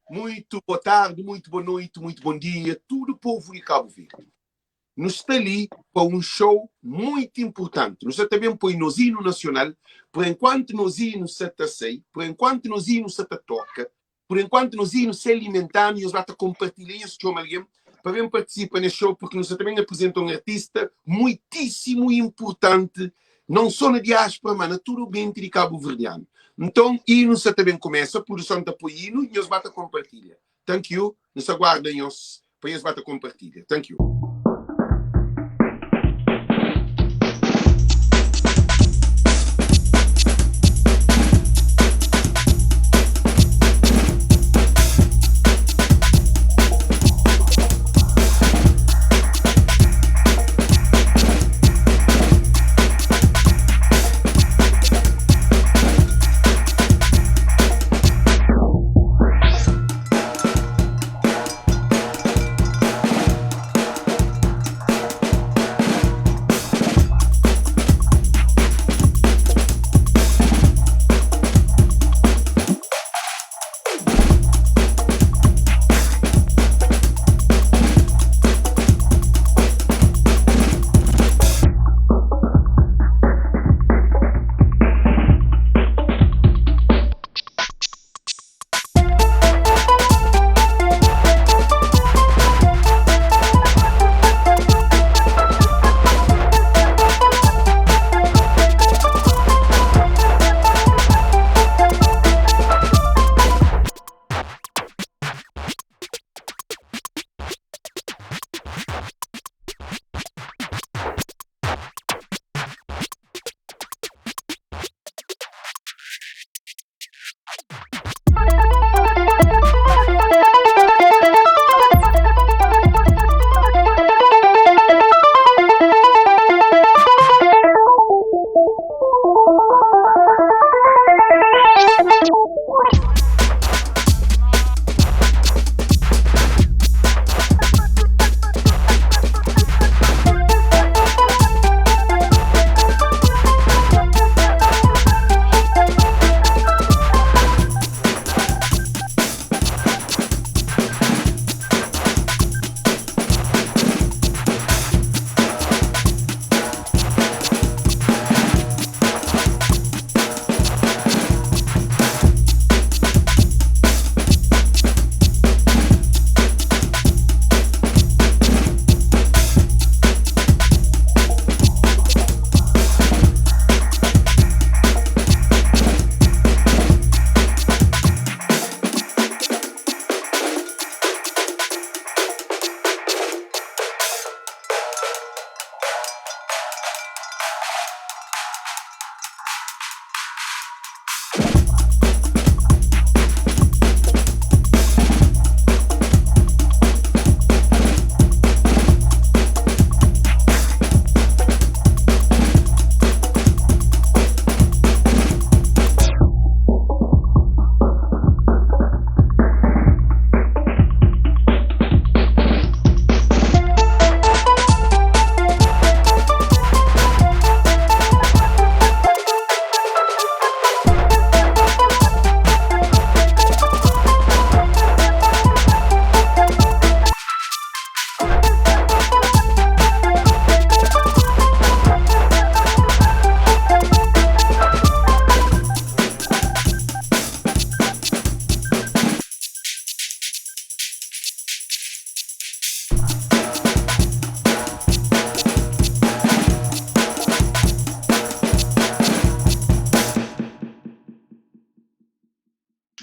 Muito boa tarde, muito boa noite, muito bom dia, tudo povo de Cabo Verde. Nu sta li pa um show muito importante. Nu sta ta bem poi nos hino nacional, por enquanto nos hino sa ta sai, por enquanto nos hino sa ta toca, por enquanto nos hino sa alimentanu, nhos ba ta compartilha, nhos txoma alguém pa bem participa nes show, porque nu sta ta bem apresenta um artista muitíssimo importante, não só na diáspora, mas na tudo ambiente de cabo-verdiano. Então, hino sa ta bem começa, produção ta poi hino, nhos ba ta compartilha. Thank you, nu sta guarda nhos pa nhos ba ta compartilha. Thank you.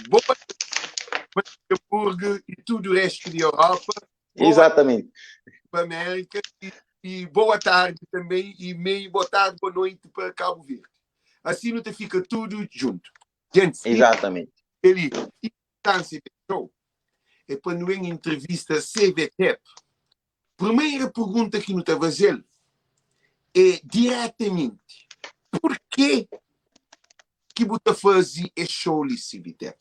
Boa Luxemburgo e tudo o resto de Europa. Boa Exatamente. Para América e, e boa tarde também e meio boa tarde, boa noite para Cabo Verde. Assim não te fica tudo junto. Gente, Exatamente. Ele, importância do show é para não em entrevista CVTEP. Primeira pergunta que não te fazer é diretamente por que que você faz esse show ali, CVTEP?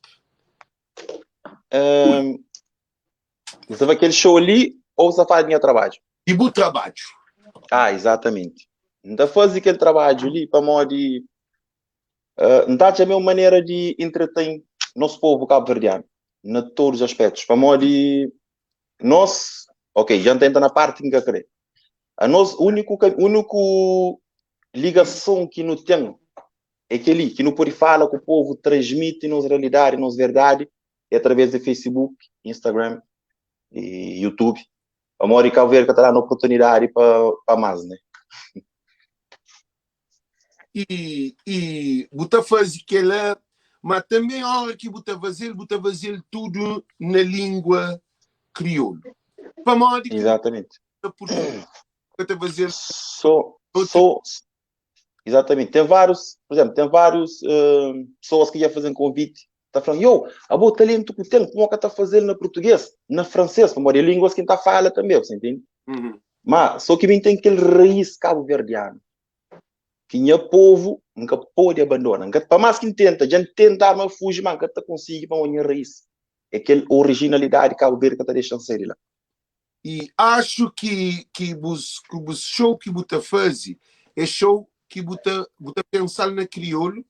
Um, você vai aquele show ali ou você faz meu trabalho? E o trabalho. Ah, exatamente. Não tá faz aquele trabalho ali para modo de uh, não tá a mesma maneira de entreter nosso povo cabo-verdiano. Na todos os aspectos. Pamodi nos, ok, dja N ta entra na parti ki N ka kre. A nos úniku, úniku ligason ki nu ten é kel-li, ki nu pode fala ku povu, transmiti nos realidadi, nos verdadi, é através di Facebook, Instagram e YouTube. Pamodi Cabo Verde ka ta da-nu oportunidadi pa, pa más, né? E, e bu ta faze kel-la, ma tanbê óra ki bu ta faze-l, bu ta faze-l tudu na língua kriolu. Pamodi ki Exatamente. na português ka ta faze-l Só, otu só, exatamente. Tem vários, por exemplo, tem vários uh, pessoas que já fazem convite, tá falando, yo, abo talento que tem, como que tá fazendo na português, na francês, pamodi é línguas que tá fala também, você entende? Uhum. Mas só que mim tem aquele raiz cabo-verdiano, que nha povo nunca pode abandona. Nunca, pa mais que tenta, já tenta, mas fuge, mas nunca tá consegue para minha raiz. É aquele originalidade Cabo Verde que tá deixando sair de lá. E acho ki ki bus ki bus show ki bu ta faze é show ki bu ta bu ta pensal na kriolu,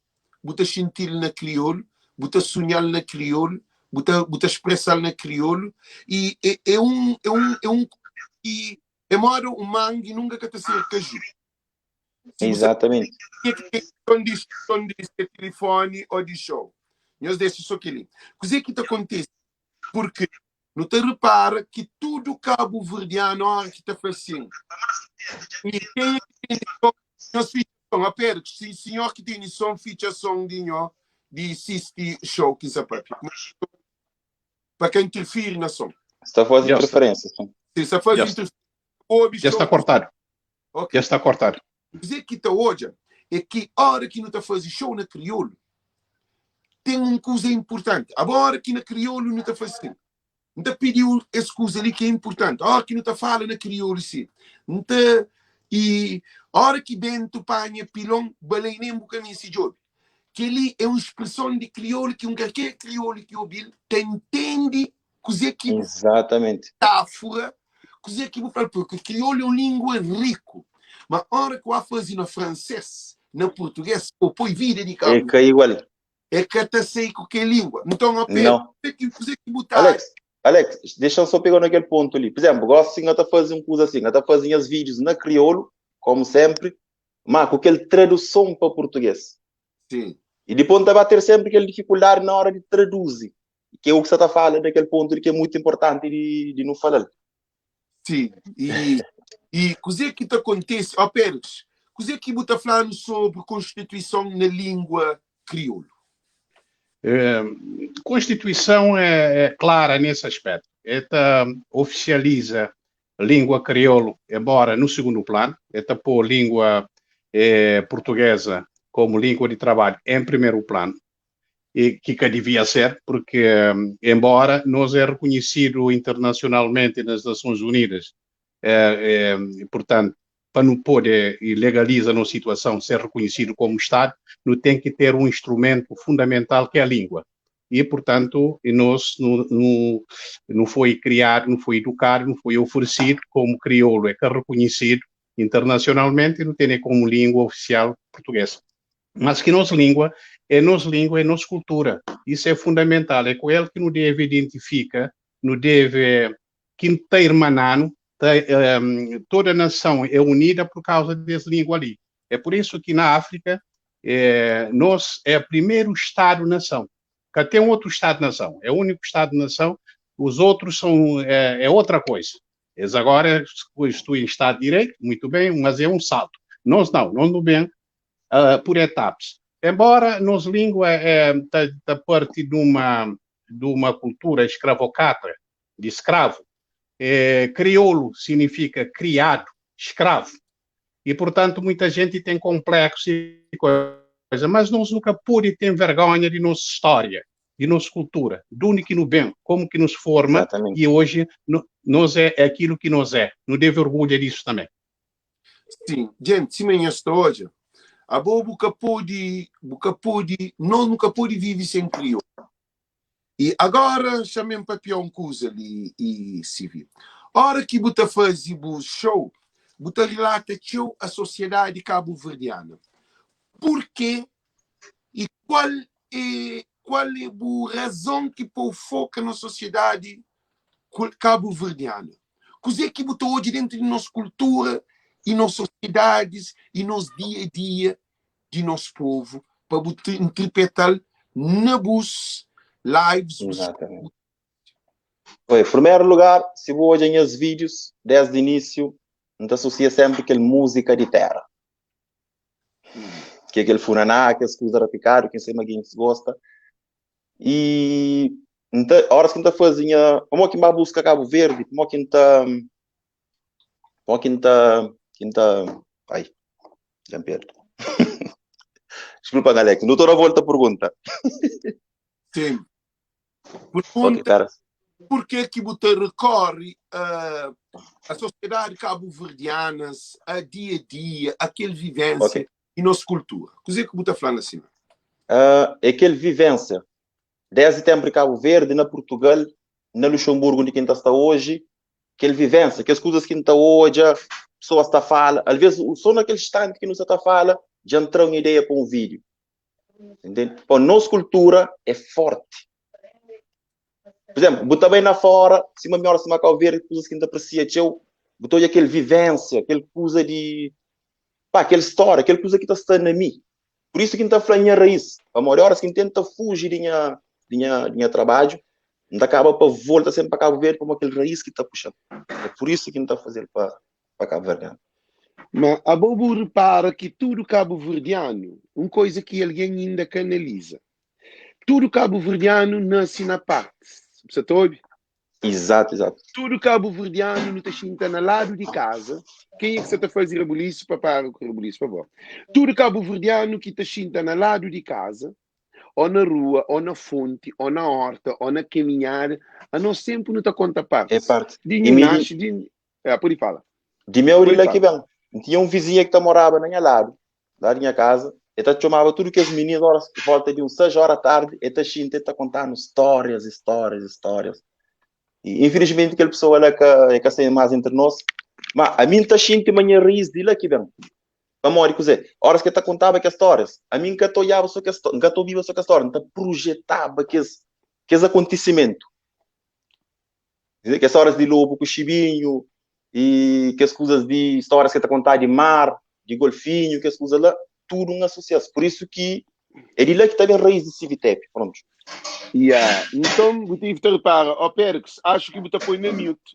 bu ta xintil na kriolu, bu ta sunhal na kriolu, bu ta bu ta expresal na kriolu e é é um é um é um ki é moda um mangi nunka ka ta ser kaju. Si bu sa Exatamente. kenha ki ten son di son di se tilifoni o di show, nhos dexa so keli. Kuze ki ta kontise? Purki Nu ta repara ki tudu kabuverdianu óra ki ta fla sin, Mi kenha ki tene son, nhos fitxa son. Ó Pedro, si sinhor ki tene son, fitxa son di nho di sisti show ki N sa papia. Pa ka interfiri na son. Sta faze Já sta. interferência, sim. Si sa faze Já sta. interferência, obi Já show. sta kortadu. Ok. Já sta kortadu. Kuzê ki ta odja é ki óra ki nu ta faze show na kriolu, ten un kuza inpurtanti. Abo óra ki na kriolu nu ta faze sin, N ta pidi-u es kuza li ki é inpurtanti. Óra ki nu ta fala na kriolu si, N ta i óra ki bentu panha pilon, balei nen bu ka meste djobe. Kel-li é un spreson di kriolu ki un kalker kriolu ki obi-l ta intende kuzê ki bu Exatamente. metáfora, kuzê ki bu fla, porque kriolu é un língua riku. Ma óra ki bu ba faze na fransês, na purtugês, ô poi vida di É Kabu ka igual. É ka ta sai ku kel língua. Nton, ó Pedru, Não. kuzê ki, kuzê ki bu ta Alex, Alex, dexa-m só pega na kel pontu li. Por exemplo, gosi N ta faze un kuza assim, N ta faze nhas vídeos na kriolu, como sempre, ma ku kel traduson pa português. Sim. E depois N ta ba ter sempre kel dificuldade na hora de traduzi, que é o que você tá fala daquele ponto de que é muito importante de, de não falar. Sim. E, e kuzê ki ta kontise, ó Pérez, kuzê ki bu ta fla-nu sobri Konstituison na língua kriolu? Eh, Constituição é, é clara nesse aspecto. Ela oficializa língua crioulo, embora no segundo plano, ela pôr língua eh, portuguesa como língua de trabalho em primeiro plano, e que que devia ser, porque embora nós é reconhecido internacionalmente nas Nações Unidas, eh, eh, portanto, para não poder e legaliza a nossa situação ser reconhecido como Estado, não tem que ter um instrumento fundamental que é a língua. E, portanto, nós não, não, não foi criado, não foi educado, não foi oferecido como crioulo, é que é reconhecido internacionalmente e não tem como língua oficial portuguesa. Mas que nossa língua é nossa língua, é nossa cultura. Isso é fundamental, é com ele que nos deve identificar, nos deve, que tem irmanano, tem, um, toda a nação é unida por causa dessa língua ali. É por isso que na África, é, nós é o primeiro Estado-nação. Que tem outro Estado-nação, é o único Estado-nação, os outros são, é, é outra coisa. Eles agora constituem Estado de Direito, muito bem, mas é um salto. Nós não, nós não bem por etapas. Embora nossa língua é da, da parte de uma, de uma cultura escravocrata, de escravo, é, crioulo significa criado, escravo. E, portanto, muita gente tem complexo e coisa, mas nós nunca pude ter vergonha de nossa história, de nossa cultura, de onde que nos vem, como que nos forma, Exatamente. e hoje no, nós é, é aquilo que nós é. Não deve orgulho disso também. Sim, gente, sima nhos ta odja, abo bu ka pode, bu ka pode, nós nu ka pode vive sem kriolu. E agora xa-m papia un kuza li e CV. Ora ki bu ta faze bu show, bu ta rilata txeu a sosiedadi kabuverdiana. Purke e kual e. Kual é bu razon ki pô-u foka na sosiedadi kabuverdiana? Kuzê ki bu ta odja dentu di nos kultura i nos sosiedadis i nos dia-a-dia di nos povu pa bu intripeta-l na bus lives, bus Exatamente. Oi, primeru lugar, si bu odja nhas vídius desdi inísiu, N ta asosia sénpri kel múzika di téra. Ki é kel funaná, kes kuza rapikadu ki N sai ma gentis gosta. I N ta, óras ki N ta faze nha, pamodi ki N ba buska Kabu Verdi, pamodi ki N ta, pamodi ki N ta, ki N ta, ai, dja N perde. Diskulpa-m, Alex, nu ta da volta pergunta. Sim. Ok, Pergunta pera. porquê que bu ta recorre a, a sociedade cabo-verdianas, a dia a dia, aquele vivência Ok. e nos cultura. Kuzê que bu ta fla na cima? Ah, é kel vivência. Desde tempo de Cabo Verde, na Portugal, na Luxemburgo, onde ki N ta sta hoje, kel vivência, kes kuzas ki N ta odja, pessoas ta fala, às vezes só na kel instante ki nu sta ta fala, dja N tra un ideia pa un vídeo. Entende? Pô, nos kultura é forte. Por exemplo, bu ta bai na fora, sima mi ora sima Cabo Verde, kuzas ki N ta aprecia txeu, bu ta odja kel vivência, kel kuza di, pá, kel história, kel kuza ki ta sta na mi. Por isso ki N ta fla nha raiz, pamodi horas ki N tenta fugi di nha, di nha, di nha trabadju, N ta kaba pa volta sempre pa Cabo Verde, pamodi kel raiz ki ta puxa-m. É por isso ki N ta fazel pa, pa Cabo Verdeano. Ma abo bu repara ki tudu kabuverdianu, un koiza ki algen inda ka analiza, tudu kabuverdianu nase na partis. Bu sa ta obi? Izatu, izatu. Tudu kabuverdianu nu ta xinta na ladu di kaza. Kenha ki sa ta faze rabulisu pa para ku rabulisu, favor. Tudu kabuverdianu ki ta xinta na ladu di kaza, ó na rua, ó na fonti, ó na horta, ó na kaminhada, anos senpri nu ta konta É partis. parti. Di I nhu mi di, naxi, di. É, pode fala. di meu di Pode la ki fala. ben. N tinha un vizinha ki ta moraba na nha ladu, la di nha kaza, e ta txomaba tudu kes minis oras volta di uns 6 ora tardi, e ta xinta e ta kontanu stórias e stórias e stórias. E infilismenti kel pesoa la ka e ka sta más entri nos, ma ami N ta xinti ma nha rais di la ki ben. Pamodi kuzê? Oras ki e ta kontaba kes stórias, ami N ka ta odjaba so kes N ka ta obiba so kes stória, N ta prujetaba kes kes akontisimentu. Kes stórias di lobu ku xibinhu i kes kuzas di stórias ki ta kontá di mar, di golfinhu, kes kuza la, tudu N asosia-s. Pur isu ki é di la ki ta ben rais di Sivitep. Prontu. Ya, nton bu tive ta repara, ó Péricles, axu ki bu ta poi na mute.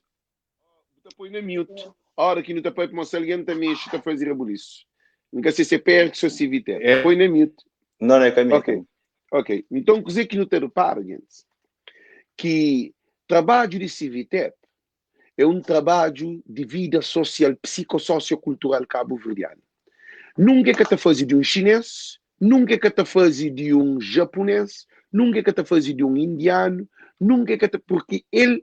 Bu ta poi na mute ora ki nu ta papia, ma si algen ta mexe ta faze rabulisu. N ka se si é Péricles ô Sivitep. É. Poi na mute. Não, não é ka mi, é ka Ok, mi. ok. Nton kuzê ki nu ta repara, gentis? Ki trabadju di Sivitep é un trabadju di vida sosial, psikososiokultural kabuverdianu. Nunka e ka ta faze di un xinês, nunka e ka ta faze di un japunês, nunka e ka ta faze di un indianu, nunka e ka ta, purki el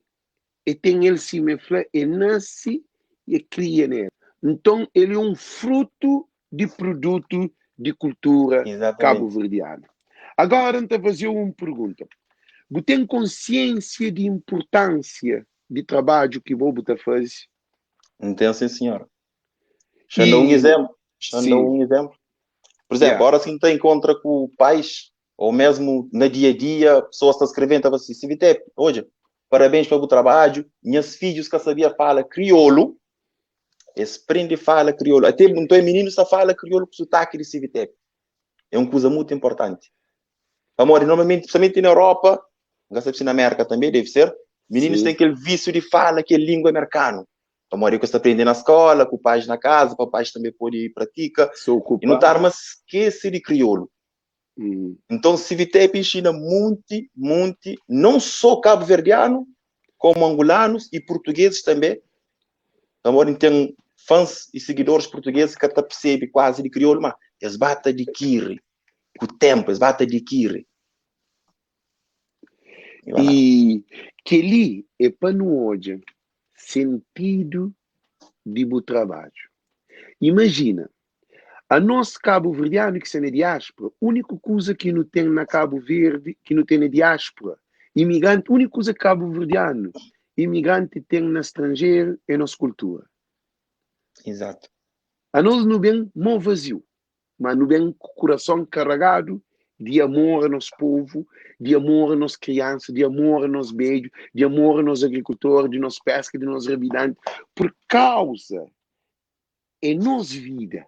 e ten el sima e fla, e nase i e kria na el. Nton el é un frutu di produtu di kultura Exatamente. kabuverdianu. Agora N ta faze-u un pergunta. Bu ten konsiensia di inpurtansia di trabadju ki bo bu ta faze? N ten sin sinhor. Xa N da un I izénplu. Xa N da sim, un izénplu. Por izénplu, yeah. óras ki N ta inkontra ku pais, ô mésmu na dia-a-dia, pesoas ta skrebe-m, ta fla si, Sivitep, odja, parabéns pa bu trabadju, nhas fidjus ka sabia fala kriolu, es prende fala kriolu. Até nton é mininus ta fala kriolu ku sutaki di Sivitep. É un kuza mutu inportanti. Pamodi normalmenti, principalmente na Europa, N ka sabe si na Amérika tanbe deve ser, mininus Sim. ten kel vísiu di fala kel língua merkanu. Pamodi é ku es ta prende na skola, ku pais na kaza, pa pais tanbe pode pratika. Se E nu ta okupar. arma skese di kriolu. Hum. Nton, Sivitep inxina munti, munti, non só kabuverdianu, komu angulanus e purtugueses tanbe. Pamodi N ten fãs e sigidoris purtugueses ki ka ta persebe kuazi di kriolu, ma es ba ta dikiri ku tenpu, es ba ta dikiri. E ba la. I kel-li é pa nu odja sentidu di bu trabadju. Imajina, anos kabuverdianu ki sta na diáspora, úniku kuza ki nu ten na Kabu Verdi, ki nu ten na diáspora, imigranti, úniku kuza ki kabuverdianu, imigranti ten na stranjeru é nos kultura. Exato. Anos nu ben mô vaziu, ma nu ben ku kurason karagadu. Di amor a nos povu, di amor a nos kriansa, di amor a nos bedju, di amor a nos agrikultor, di nos peska, di nos rabidanti, pur kauza é nos vida.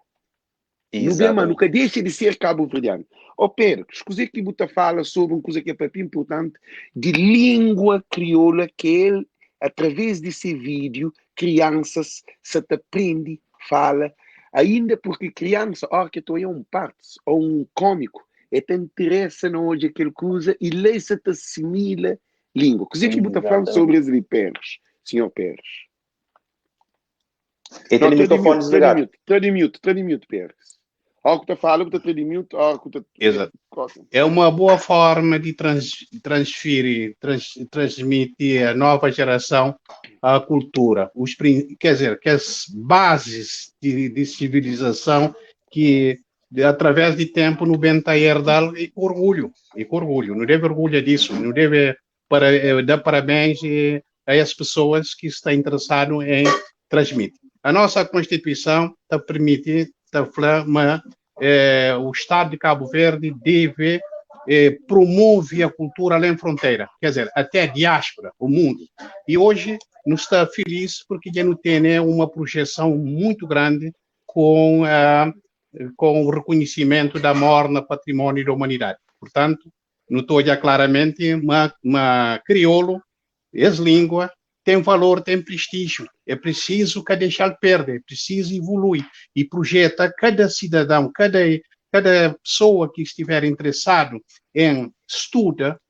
Nu ben ma nu ka dexa di ser kabuverdianu. Ó Pedro, kuzê ki bu ta fala sobri un kuza ki é papi inpurtanti di lingua krioula ki el através di se vídiu kriansas sa ta prende fala ainda purki kriansa óra ki el ta oia un partis ô un kómiku el ta interesa na odja kel kuza i la el sa ta asimila lingua. Kuzê ki bu ta fla-m sobri es li Peres, sinhor Peres? E Não, tene tra di microfone mute, tra di desligado. mute, tra di mute, tra di mute, Pérez. Ora ku ta fala, bu ta tra di mute, ora ku ta Exato. Corta. É uma boa forma de trans, transferir, trans, transmitir à nova geração a cultura, os, quer dizer, que as bases de, de civilização que de, através de tempo no bem tá herdar e com orgulho, e com orgulho, não deve orgulho disso, não deve para, eh, dar parabéns eh, a essas pessoas que estão interessadas em transmitir. A nossa Constituição está permite, está mas eh, o Estado de Cabo Verde deve eh, promove a cultura além fronteira, quer dizer, até a diáspora, o mundo. E hoje nos está feliz porque já não tem né, uma projeção muito grande com, a, com o reconhecimento da morna patrimônio da humanidade. Portanto, não estou já claramente, uma, uma crioulo, ex-língua, tem valor, tem prestígio. É preciso que deixar perder, é preciso evoluir e projeta cada cidadão, cada, cada pessoa que estiver interessado em estuda,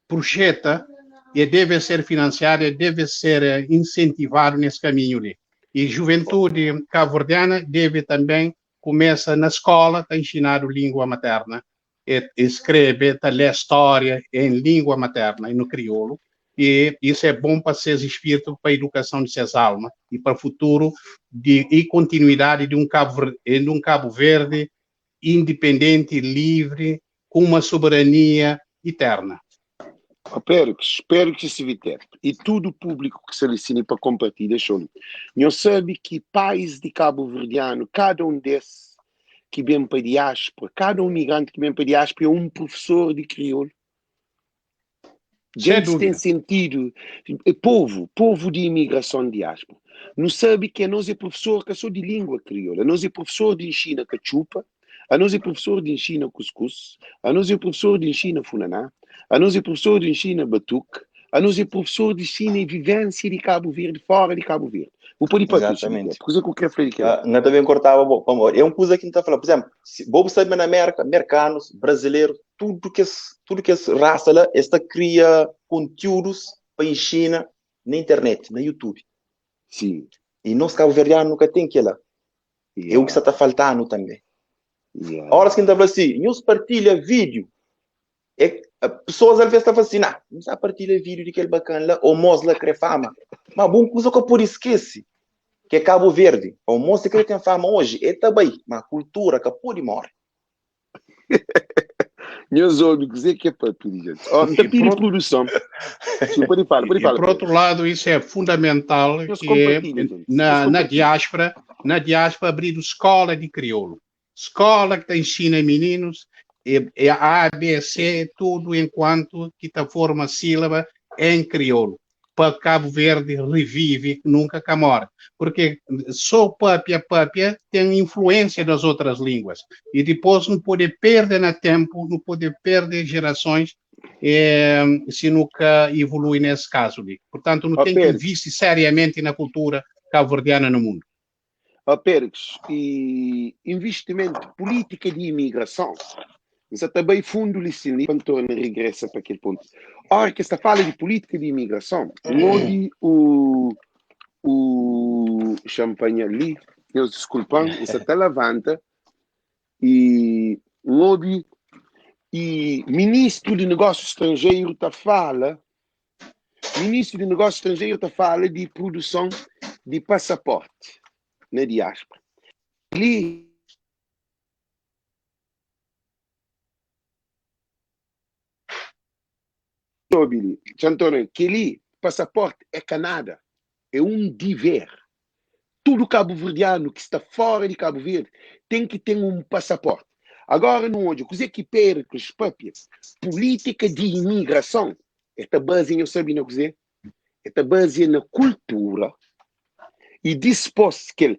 projeta e deve ser financiado, e deve ser eh, incentivado nesse caminho ali. E juventude cabo-verdiana deve também começa na escola a ensinar língua materna escreve, ta lê história em língua materna e no crioulo, e isso é bom para seus espíritos, para a educação de seus almas e para o futuro de, e continuidade de um Cabo, de um Cabo Verde independente, livre, com uma soberania eterna. Espero que, espero que se viter. E tudo público que se alicine para compartilhar, show. Nós sabe que pais de Cabo Verdeano, cada um desses ki ben pa diáspora, kada un migrante ki ben pa diáspora é un profesor di kriolu. Djentis ten sentidu, é povu, povu di imigrason diáspora. Nu sabe ki anos é profesor ka so di língua kriolu, anos é profesor di inxina katxupa, anos é profesor di inxina kuskus, anos é profesor di inxina funaná, anos é profesor di inxina batuke, anos é profesor di inxina vivênsia di Kabu Verdi fora di Kabu Verdi. Bu pode papia, Exatamente. Kuza ku kre fla di kel. Ah, na também cortava bo, pamodi é um kuza ki N ta fala, por exemplo, si bo bu sabe na América, americanos, brasileiros, tudo que tudo que raça lá, es ta cria conteúdos pa ensina na internet, na YouTube. Sim. E nós cabo-verdianos nunca tem que lá. É o que está ta faltando também. Yeah. Horas que N ta fala assim, nhos partilha vídeo, É, pessoas às vezes ta fala assim, nah, não sabe partilha vídeo de aquele bacana lá, ou mos lá crê fama. Mas bom coisa que eu pude esquece, que é Cabo Verde. O moço que tem fama hoje, é também, mas cultura que pode morrer. Meus amigos, é que é para pedir, gente. Ó, tá pedindo produção. Sim, pode falar, pode E falar. por outro lado, isso é fundamental Eles que compartilham, gente. na, Eles na compartilham. diáspora, na diáspora abrir escola de crioulo. Escola que ensina meninos é, é A, B, C, tudo enquanto que tá forma sílaba em crioulo. Para Cabo Verde revive, nunca cá morre. Porque só papia, papia tem influência das outras línguas. E depois não pode perder na tempo, não pode perder gerações eh, se nunca evolui nesse caso ali. Portanto, não Ó, tem que Pedro. investir seriamente na cultura cabo-verdiana no mundo. Ó, Pérez, e investimento, política de imigração, mas também fundo licini, Antônio regressa para aquele ponto. Ora que esta fala de política de imigração, onde o, o champanhe ali, eu desculpam, isso até levanta, e onde e ministro de negócios estrangeiro tá fala, ministro de negócios estrangeiro tá fala de produção de passaporte na diáspora. Ali Obi, António, kel-li, passaporte é ka nada, é um dever. Tudo cabo-verdiano que está fora de Cabo Verde tem que ter um passaporte. Agora nu odja kuzê ki Péricles papia, pulítika di imigrason e ta bazia, nho sabe na kuzê? E ta bazia na kultura i dispos kel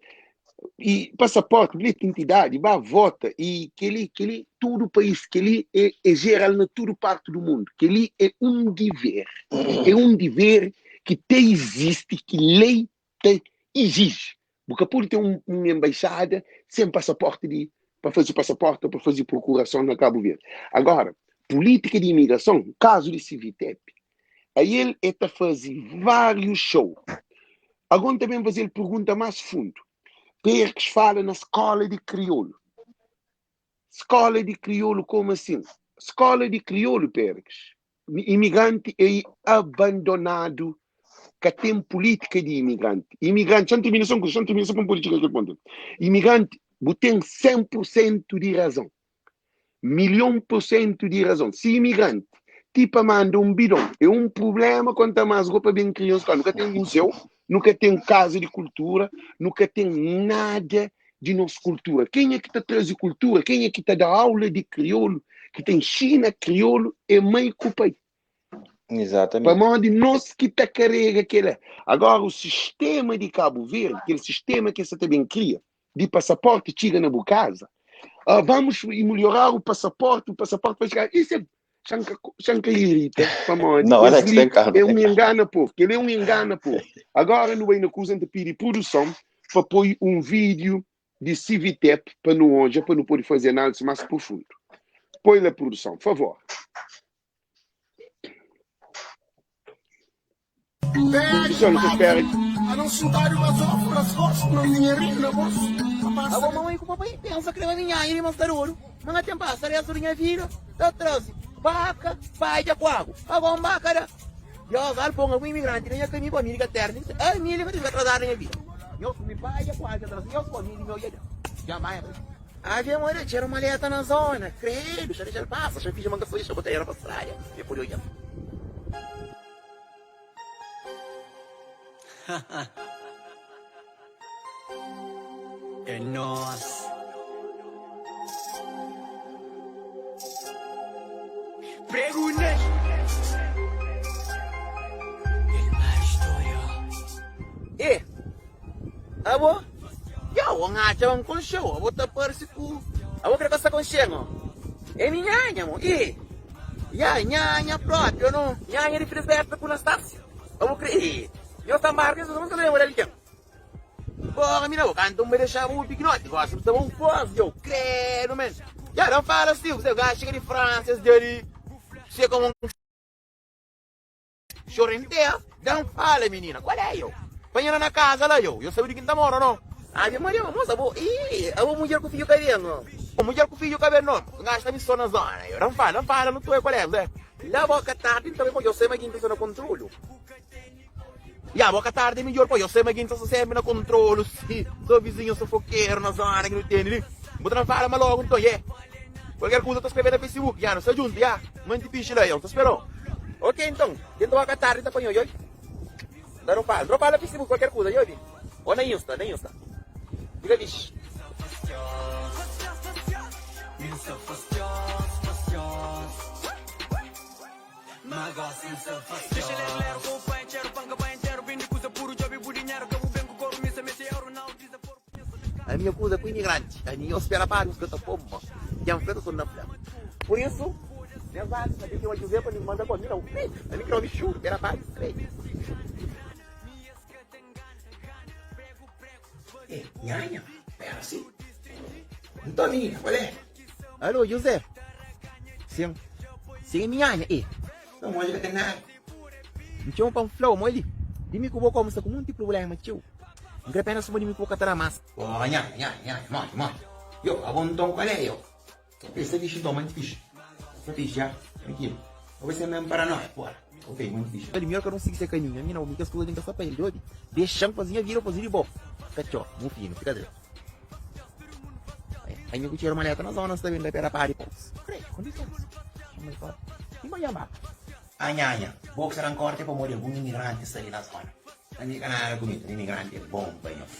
i pasaporti, bilheti di identidadi, ba vota i keli, keli tudu país, keli é, é geral na tudu parti du mundu. Keli é un diver, é un diver ki ta izisti, ki lei ta iziji. Bu ka pode ten un, un embaixada sen pasaporti di pa faze pasaporti ou pa faze prokurason na Kabu Verdi. Agora, pulítika di imigrason, kazu di Civitep, aí el e ta faze várius show. Agora N ta ben faze-l pergunta más fundu. Perkes fala na skola di kriolu. Skola di kriolu komu asin? Skola di kriolu, Perkes, imigranti é abandonadu, ka ten pulítika di imigranti. Imigranti, xa N tirmina só un kuza, xa N tirmina só pa N pode txiga kel pontu. Imigranti, bu ten 100% di razon. Milhon por sentu di razon. Si imigranti ti pa manda un bidon é un prubléma, konta más go pa ben kria un skola. Nu ka ten muzeu, nu ka ten kaza di kultura, nu ka ten nada di nos kultura. Kenha ki ta traze kultura, kenha ki ta da aula di kriolu, ki ta inxina kriolu é mai ku pai. Exatamente. Pamodi nos ki ta karega kela. Agora, o sistema di Kabu Verdi, kel sistema ki es sa ta ben kria, di pasaporte txiga na bu kaza, ah, vamos melhorar o passaporte, o passaporte vai chegar. Isso é xa nka irita, pamodi Não, es Alex, li tem calma, é tem um calma. engana povo, kel é um engana povo. Agora nu bai na kuza, N ta pidi produção pa poi um vídeo di Civitep pa nu odja, pa nu pode faze análise más profundo. Poi la produção, favor. Produção, nu ta spera. Abo mamai ku papai pensa kreba mi nhanha mi mostra oru ma nha ten pasa restu di nha vida ta trazi baka padja ku agu abo nbaka da Dios al pon algun imigranti na nha kaminhu pa mi di ka terra nin a mi li ka ta atrasadu na nha vida nhos kumi padja ku agu ta trazi nhos pa mi di meu dja da Ave Maria txera maleta na zona credo xa dexa-l pasa xa finji ma nka sabe xa bota era pa strada e pode odja-m. É nós. Prego nel. El maestro. E abo Yo, N atxa ma N konxe-u Abo ta parse ku Abo kre ka sta konxe-m o É mi nhanha mo E Ya, nhanha propi o no Nhanha di Felisberta ku Nastásia Abo kre E Nhos ta nbarka nhos ta lenbra di algen Porra mi na bo kanta un bai dexa bu pikinoti Gosi bu sta bon fos yo Credo man Ya, dan fala si Bu gajo txiga di Fransa es dia li Xeka un Xorentea Dan fala minina Kual é yo Panha la na kaza la yo Yo sabe di kin ta mora no Ave Maria ma mosa bo Ih abo mudjer ku fidju ka ben no Mudjer ku fidju ka ben no N gasta mi so na zona yo Dan fala dan fala no toi kual é Zé La boka tardi N ta bai pa yo sai ma kin ta sta na kontrolu Ya boka tardi é midjor pa yo sai ma kin ta sta sempri na kontrolu Si so vizinhu sofokeru na zona ki nu tene li Bu ta dan fala ma logu nton ye Kualker kuza ta skrebe na Facebook Ya nu sta djuntu ya Manti fixi la yo N ta sperau Ok nton Ken ta boka tardi ta panhau yoi Nta dropal Dropal na Facebook kualker kuza yoi bi Ou na Insta na Insta Fika fixi. Ami é kuza ku imigranti Ami eu spera pa Deus ka ta pô-m mô Dja N fla ta torna fla Pur isu, nhas alma sabe ki Juzé pa nhos manda pa mi nau Ami kre obi xuru, pera pa Deus krê. Eh, nhanha, pera si Nton, minina, kual é? Alô, Juzé? Sin, sin é mi nhanha, eh Nton, oji ka ten nada N txoma pa N fla-u ma li Di mi ku bo komu sta ku monti prubléma txeu N kre péna suma di mi ku bo ka ta da más. Oh, nhanha, nhanha, nhanha, modi, modi Yo, abo nton kual é, yo? Ok, sta fixi nton, manti fixi Sta fixi, ya, trankilu Bo bai ser mesmu paranóia, pora Ok, manti fixi Ali, midjor kada un sigi se kaminhu Ami nau, mi kes kuza li N ka sta pa el, djobe Dexa-m faze nha vida, bu faze di bo Katxor, mufinu, fika dretu Ami ku txeru maleta na zona N sta ben da pé rapadu i pos Kre, ku lisensa Txoma di fora Ti ma nha mata Ah nhanha, bo ki sta dan korti é pamodi algun imigranti sta li na zona Ami ka nada ku mi, imigranti é bon pa nhos.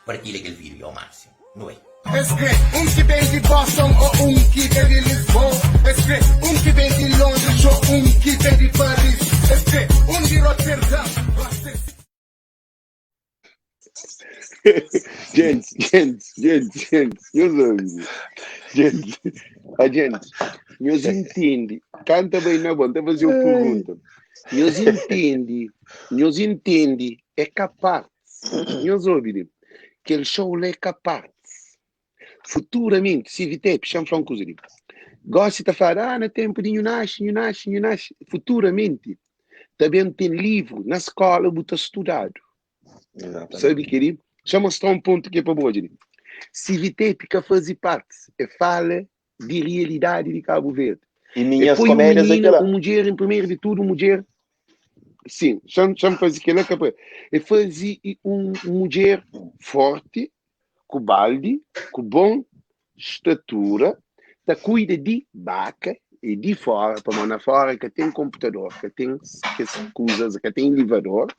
Partilha kel vídeo li ao máximo. Nu bai. Es kre un ki ben di Boston o un ki ben di Lisboa Es kre un ki ben di Londres o un ki ben di Paris Es kre un di Rotterdam Gosta si. Gente, gente, gente, gente, meus amigos, gente, a gente, nhos intende, canta bem na bom, tá fazer uma pergunta, nhos intende, nhos intende, é capaz, nhos ouve, kel show la é capaz, futuramente, si Vitep, xa-m fla un kuza li, gosi ta fladu, ah, na tempu di nhu naxi, nhu naxi, nhu naxi, futuramente, ta ben ten livru na skola bu ta studadu. Exatamente. Sabe kel-li? Xa mostra un pontu ki é pa bo odja li. Si Vitep ka faze parti, e fala di realidadi di Kabu Verdi. E E minhas poi un comédias é minina, kela. un mudjer, en primeru di tudu, un mudjer, sim, xa-m xa-m faze kela ka pa e faze un mudjer forti, ku baldi, ku bon statura, ta kuida di baka e di fora, pamodi na fora ka ten konputador, ka ten kes kuzas, ka ten ilivador,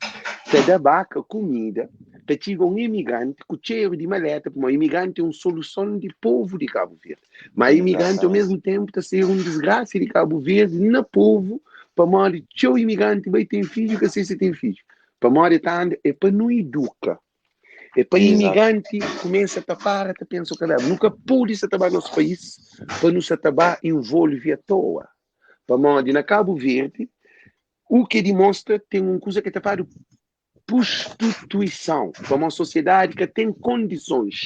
ta da baka kumida, ta txiga un imigranti ku txeru di maleta, pamodi imigranti é un soluson di povu di Kabu Verdi, ma imigranti ao Exatamente. mesmu tenpu ta ser un disgrasa di Kabu Verdi na povu, pamodi txeu imigranti bai ten fidju, ka se si ten fidju, pamodi e ta anda, é pa nu iduka. É pa Exato. imigranti kumesa ta para ta pensa o kalab. Nu ka pode sa ta ba nos país pa nu sa ta ba envolve a toa. Pamodi na Kabu Verdi, u ke dimonstra ten un kuza ke ta fladu pustituisão, pamodi sosiedadi ka ten kondisons.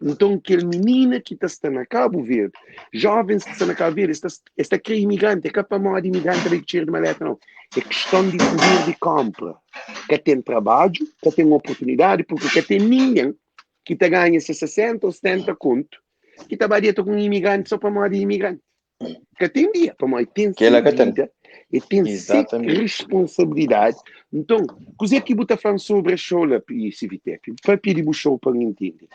Nton kel minina ki ta sta na Kabu Verdi, jovens ki sta na Kabu Verdi, es ta, es ta kre imigranti, é ka pamodi imigranti ta bai ku txeru di maleta nau, é kiston di puder di konpra. Ka ten trabadju, ka ten oportunidadi, purki ka ten ningen ki ta ganha se 60 ou 70 kontu ki ta ba deta ku un imigranti so pamodi é imigranti. Ka ten dia, pamodi ten se Kela ka ten. vida, e ten se Exatamente. responsabilidadi. Nton, kuzê ki bu ta fla-m sobri es show la, Civitep? Papia di bu show pa N intende.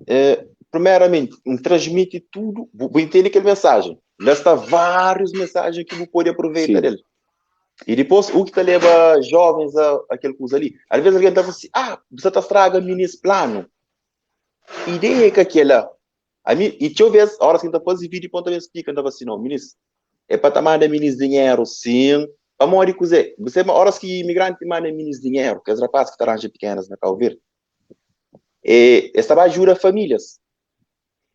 Eh, primeiramente, N transmiti tudu, bu, bu intende kel mensajen. La sta várius mensajen ki bu pode aproveita Sim. del. E dipôs, u ki ta leba jovens a, a kel kuza li. Às vezes algen ta fla si, ah, bu sa ta straga minis planu. Ideia é ka kela. Ami, e txeu vez, horas ki N ta faze vídeo, pon ta ben splika, N ta fla si, não, minis, é pa ta manda minis dinheru, sim. Pamodi kuzê? Você, horas ki imigranti manda minis dinheru, kes rapaz ki ta ranja pikenas na Cabo Verde, e, es ta ba ajuda famílias.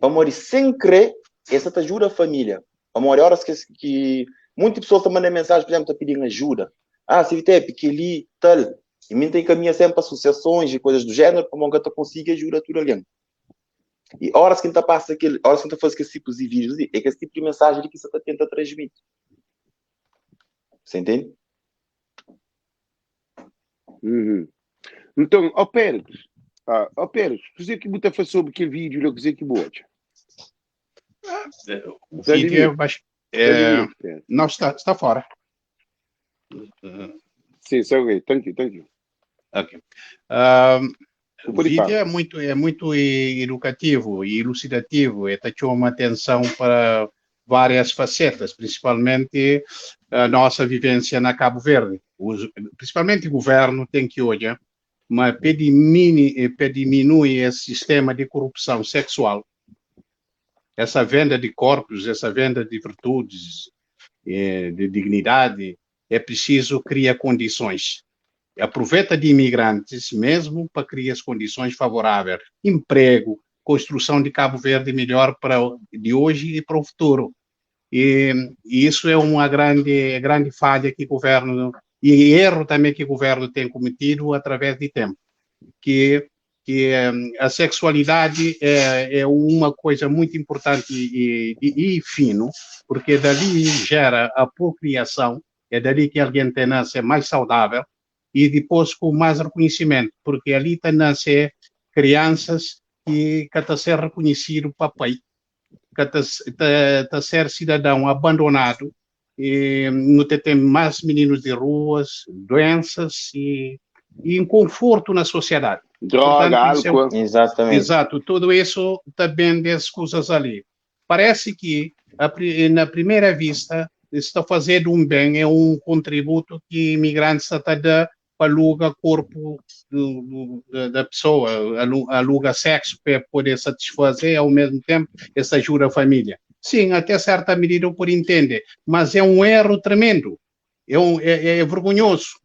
Pamodi, sem kre, es ta ta ajuda família. Pamodi, horas ki, ki munti pessoas ta manda mensagem, por exemplo, ta pedindo ajuda. Ah, Civitep, keli, tal. E mim ta encaminha sempre pa associações e coisas do género, pamodi N ka ta konsigi ajuda tudo alguém. E horas que N ta passa aquele, horas que N ta faze kes tipos de vídeos ali, é kes tipo de mensagem que você ta tenta transmitir. Você entende? Uhum. Nton, ó Péricles, ah, ó Péricles, kuzê ki bu ta fla sobri kel vídeo la, kuzê ki bu odja? O Tá de vídeo é, mim, bas- tá de é, mim, Péricles. não está, está fora. Sim, sorry, thank you, thank you. Ok. Um, Bu o pode vídeo fala. é muito educativo e elucidativo, e te chama atenção para várias facetas, principalmente a nossa vivência na Cabo Verde. Os, principalmente o governo tem que olhar, mas para diminuir esse sistema de corrupção sexual, essa venda de corpos, essa venda de virtudes, de dignidade, é preciso criar condições. Aproveita de imigrantes mesmo para criar as condições favoráveis. Emprego, construção de Cabo Verde melhor para de hoje e para o futuro. E, e isso é uma grande, grande falha que o governo, e erro também que o governo tem cometido através de tempo. Que, que a sexualidade é, é uma coisa muito importante e, e, e fino, porque dali gera a procriação, é dali que alguém tem a ser mais saudável e depois com mais reconhecimento, porque ali tem a ser crianças que que tá ser reconhecido papai, que tá, tá, tá ser cidadão abandonado, e não tem mais meninos de ruas, doenças e, e inconforto na sociedade. Droga, Portanto, isso é álcool. Exatamente. Exato, tudo isso também das coisas ali. Parece que, a, na primeira vista, está fazendo um bem, é um contributo que imigrantes está a dar pa aluga korpu da pessoa, aluga sexo pa poder satisfazer e ao mesmo tempo es ajuda a família. Sim, até certa medida eu pode entender, mas é um erro tremendo, é, um, é, é vergonhoso,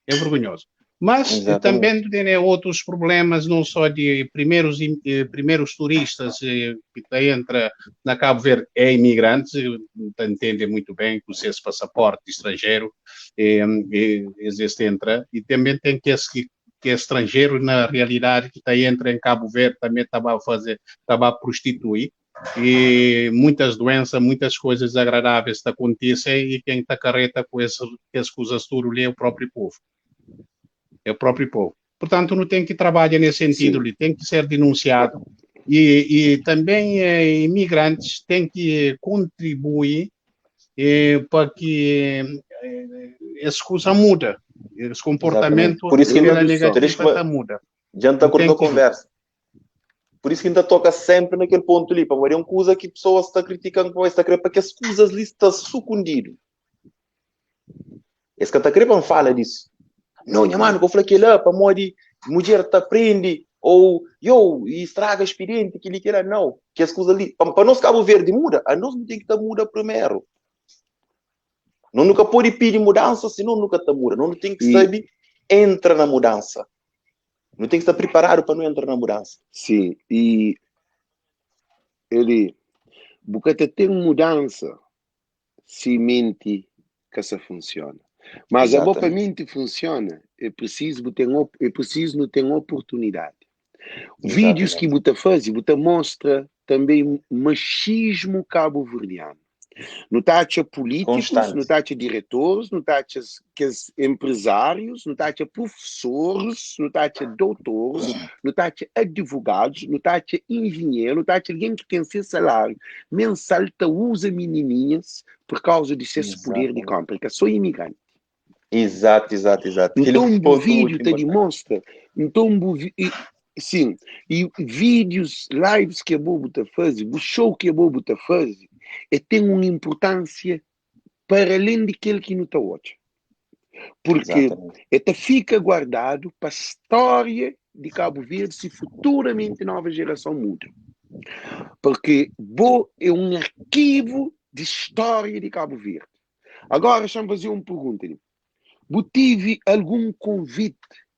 é vergonhoso. Mas Exatamente. também tem outros problemas, não só de primeiros, eh, primeiros turistas eh, que entra na Cabo Verde, é imigrantes, eh, entendem muito bem que o seu passaporte estrangeiro é, é, existe entra, e também tem que esse que, que é estrangeiro na realidade que tá entra em Cabo Verde também estava a fazer, estava a prostituir e muitas doenças, muitas coisas desagradáveis que acontecem e quem está carreta com essas, essas coisas tudo ali é o próprio povo. É o próprio povo. Portanto, não tem que trabalhar nesse sentido, ali, tem que ser denunciado. E, e também eh, imigrantes têm que contribuir eh, para que eh, essa coisa muda, esse comportamento Por isso que pela por isso negativa que muda. já não Não tem cortou que conversa. Por isso que ainda toca sempre naquele ponto ali, para morrer uma coisa que pessoas está criticando, para está querendo, para que as coisas ali está sucundido. Esse que está querendo fala disso. Não, minha mano, que eu falei que lá, para morrer, mulher te aprende, ou eu, e estraga expediente, que que lá, não. Que as coisas ali, para, para nós Cabo Verde muda, a nós não tem que estar muda primeiro. Não nunca pode pedir mudança, senão nunca está muda. Não tem que E- saber, entra na mudança. Não tem que estar preparado para não entrar na mudança. Sim, e ele, porque tem mudança se mente que essa funciona. Mas a boa Exatamente. mente funciona, é preciso ter, é preciso não ter oportunidade. Vídeos que Exatamente. você faz, você mostra também machismo cabo-verdiano. Não taxa políticos, Constante. não taxa diretores, não taxa que empresários, não taxa professores, não taxa doutores, não taxa advogados, não taxa engenheiro, não taxa alguém que tem seu salário mensal, tá usa menininhas por causa de seu poder de Exatamente. compra, que sou imigrante. Exato, exato, exato. Aquele Então, o ponto vídeo muito te importante. demonstra, então, o vi- e, sim, e vídeos, lives que a Bobo tá fazendo, o show que a Bobo tá fazendo, e tem uma importância para além daquele que não está hoje. Porque Exatamente. até fica guardado para a história de Cabo Verde se futuramente nova geração muda. Porque Bo é um arquivo de história de Cabo Verde. Agora, deixa-me fazer uma pergunta. Bo tive algum convite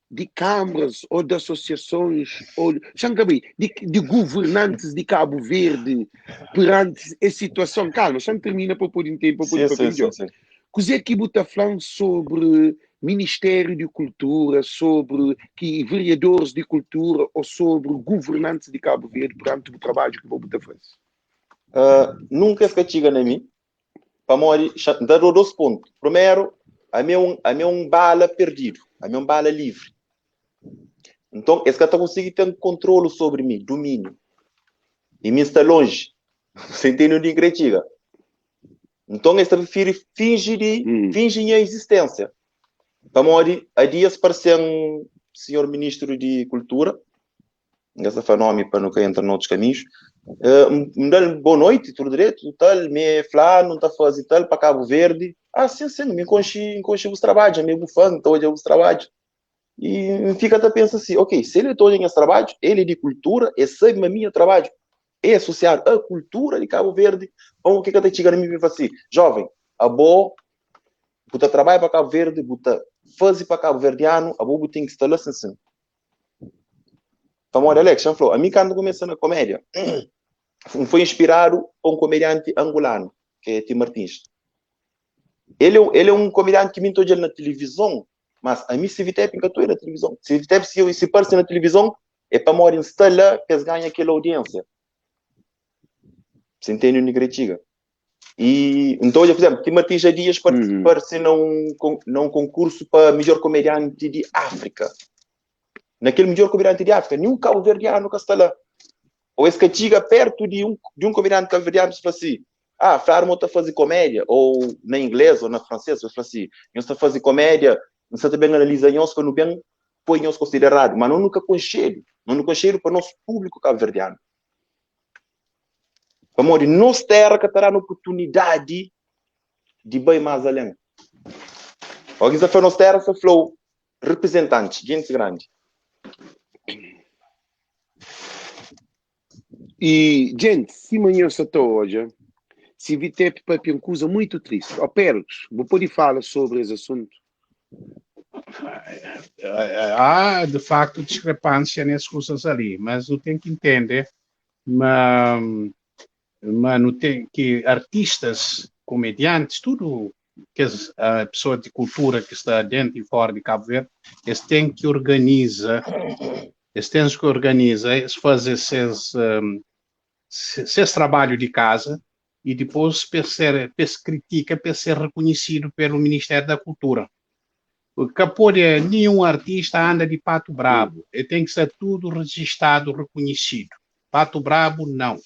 de câmaras ou de associações, ou, deixa-me de, de governantes de Cabo Verde perante a situação? Calma, deixa-me terminar para pôr em tempo, para pôr Sim, para sim, sim, sim. Coisa é que está falando sobre Ministério de Cultura, sobre que vereadores de cultura ou sobre governantes de Cabo Verde perante o trabalho que vou botar fazer? Nunca fica chega na mim. Para morrer, dá dois pontos. Primeiro, a mim é um, a mim é um bala perdido, a mim é um bala livre. Então, esse cara tá conseguindo ter controle sobre mim, domínio. E mim está longe. Você entende onde critica? Então, esse prefere fingir de, finge minha existência. Para morrer, há dias parecia um senhor ministro de Cultura, esse foi nome para não entrar noutros caminhos, me dá boa noite, tudo direito, tal, me flá, não está fazendo tal, para Cabo Verde. Ah, sim, sim, me enconche, enconche os trabalhos, me bufando, então hoje os trabalhos. E fica até pensa assim, ok, se ele está em esse trabalho, ele é de cultura, ele sabe o meu trabalho, é associado à cultura de Cabo Verde, bom, o que que até chega a mim e fala assim, jovem, a boa, buta trabalho para Cabo Verde, buta fazer para Cabo Verdeano, a boa tem que estar lá assim, assim. Famoso Alex, já falou, a mim quando começa na comédia, foi inspirado por um comediante angolano, que é Tim Martins. Ele é um comediante que me entrou na televisão, mas a mim se vitep nunca estou na televisão. Se vitep se eu se aparece na televisão, é para morrer instalar para eles ganhar aquela audiência. Você entende o Nigretiga? E então, por exemplo, Tim Martins há dias apareceu num concurso para melhor comediante de África. Naquele melhor comediante de África, nenhum cabo-verdiano nunca está lá. Ou esse que chega perto de um comediante cabo-verdiano e fala assim, ah, Flarmo está a fazer comédia, ou na inglês ou na francês, eu falo assim, eu estou a fazer comédia, não sei também analisa nós, quando bem põe nós considerado, mas não nunca concheiro, não nunca concheiro para o nosso público cabo-verdiano. Amor, e nossa terra que terá a oportunidade de bem mais além. Alguém já foi nossa terra, foi falou, Reprezentantis, gentis grandi. E gentis, sima nhos sa ta odja, CVTEP papia un kuza muitu tristi. Ó Péricles, bu pode fala sobri es asuntu? Há, de facto, discrepância nessas coisas ali, mas eu tenho que entender, mas, mas não tem que artistas, comediantes, tudo que as uh, pessoas de cultura que está dentro e fora de Cabo Verde, eles têm que organizar, eles têm que organizar, eles fazem esses, um, esse trabalho de casa e depois para ser, para se critica, para ser reconhecido pelo Ministério da Cultura. Porque pode, nenhum artista anda de pato brabo, ele tem que ser tudo registrado, reconhecido. Pato brabo, não.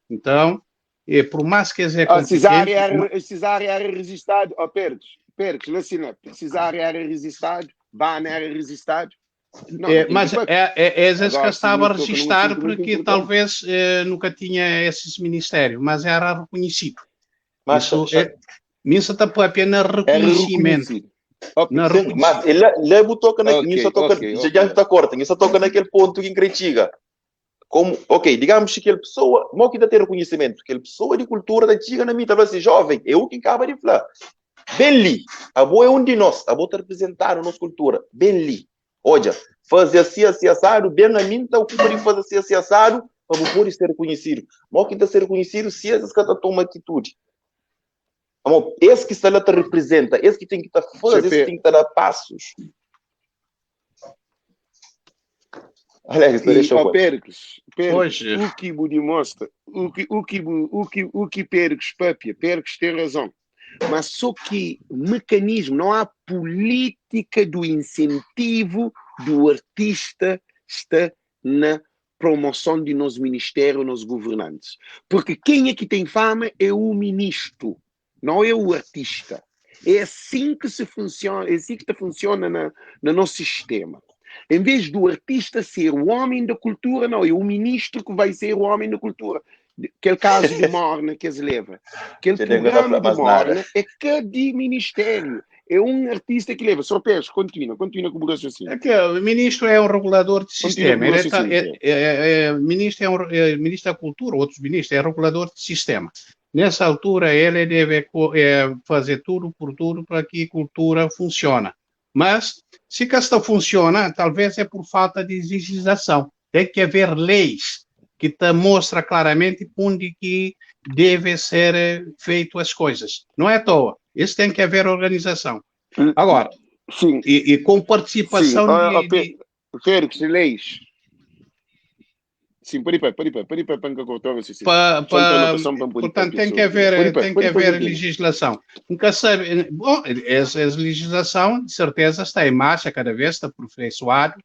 Então, e por mais que seja ah, Cesário era, Cesário era registrado, oh, Perdes, Perdes, lá Cesário era registrado, Bana era registrado. Não, é, mas é, é, é que estava registrado porque talvez eh, nunca tinha esses ministérios, mas era reconhecido. Mas, Isso é, Minsa está apenas reconhecimento. Reconhecido. Na Sim, mas ele ele toca na, okay, toca, okay, okay. já está corta, isso toca naquele ponto que critica. Como, ok, digamos que aquela pessoa, não que ter reconhecimento, aquela pessoa de cultura da chega na mim, talvez assim, jovem, eu que acaba de falar. Bem li, a boa é um de nós, a boa representar a nossa cultura, bem li. Olha, fazer assim, assim, assado, bem a mim, tá ocupa de fazer assim, assim, assado, para poder ser reconhecido. Mas que está ser reconhecido se esses que toma atitude. Amor, esse que está lá te representa, esse que tem que estar tá fazer, esse que tem que estar tá dar passos. Alex, e, ó, Péricles, Péricles o que o demonstra, o que, o que, o que, o que Péricles papia, Péricles tem razão. Mas só que mecanismo, não há política do incentivo do artista está na promoção de nosso ministério, nos governantes. Porque quem é que tem fama é o ministro, não é o artista. É assim que se funciona, é assim que funciona na, no nosso sistema. Em vez do artista ser o homem da cultura, não, é o ministro que vai ser o homem da cultura. Aquele caso de Morna que se leva. Aquele programa de Morna é cada ministério. É um artista que leva. Sr. Pérez, continua, continua com o raciocínio. É que o ministro é um regulador de sistema. Ele tá, é, é, é, ministro é um é, ministro da cultura, outros ministros, é regulador de sistema. Nessa altura, ele deve é, fazer tudo por tudo para que a cultura funcione. Mas, se que esta funciona, talvez é por falta de legislação. Tem que haver leis que te mostra claramente onde que deve ser eh, feito as coisas. Não é à toa. Isso tem que haver organização. Hum. Agora, Sim. E, e com participação Sim. de, de... Félix, leis. Sim, pode ir, pode ir, pode ir para cortar o Pa, pa, portanto, tem que haver, tem que haver legislação. Nunca sabe. Bom, essa, essa legislação, de certeza, está em marcha, cada vez está aperfeiçoado,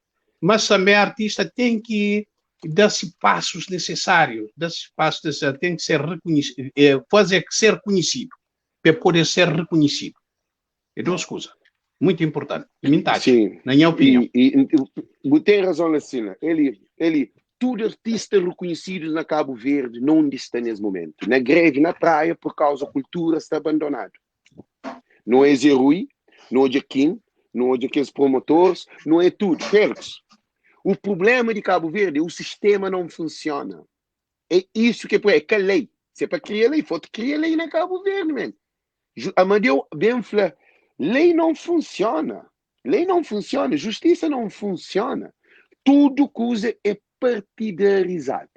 mas também a artista tem que dar-se passos necessários, dar-se passos necessários, tem que ser reconhecido, eh, fazer ser conhecido, para poder ser reconhecido. É duas coisas. Muito importante. Sim. Na minha opinião. E, e, tem razão, Lacina. Ele, ele, tudo artista reconhecido na Cabo Verde não está nesse momento. Na greve, na praia, por causa da cultura, está abandonado. Não é Zé Rui, não é Joaquim, não é aqueles promotores, não é tudo. Félix, o problema de Cabo Verde é o sistema não funciona. É isso que é, é que a lei. Se é para criar lei, falta criar lei na Cabo Verde, man. Amadeu Benfla, lei não funciona. Lei não funciona, justiça não funciona. Tudo coisa é partidarizado.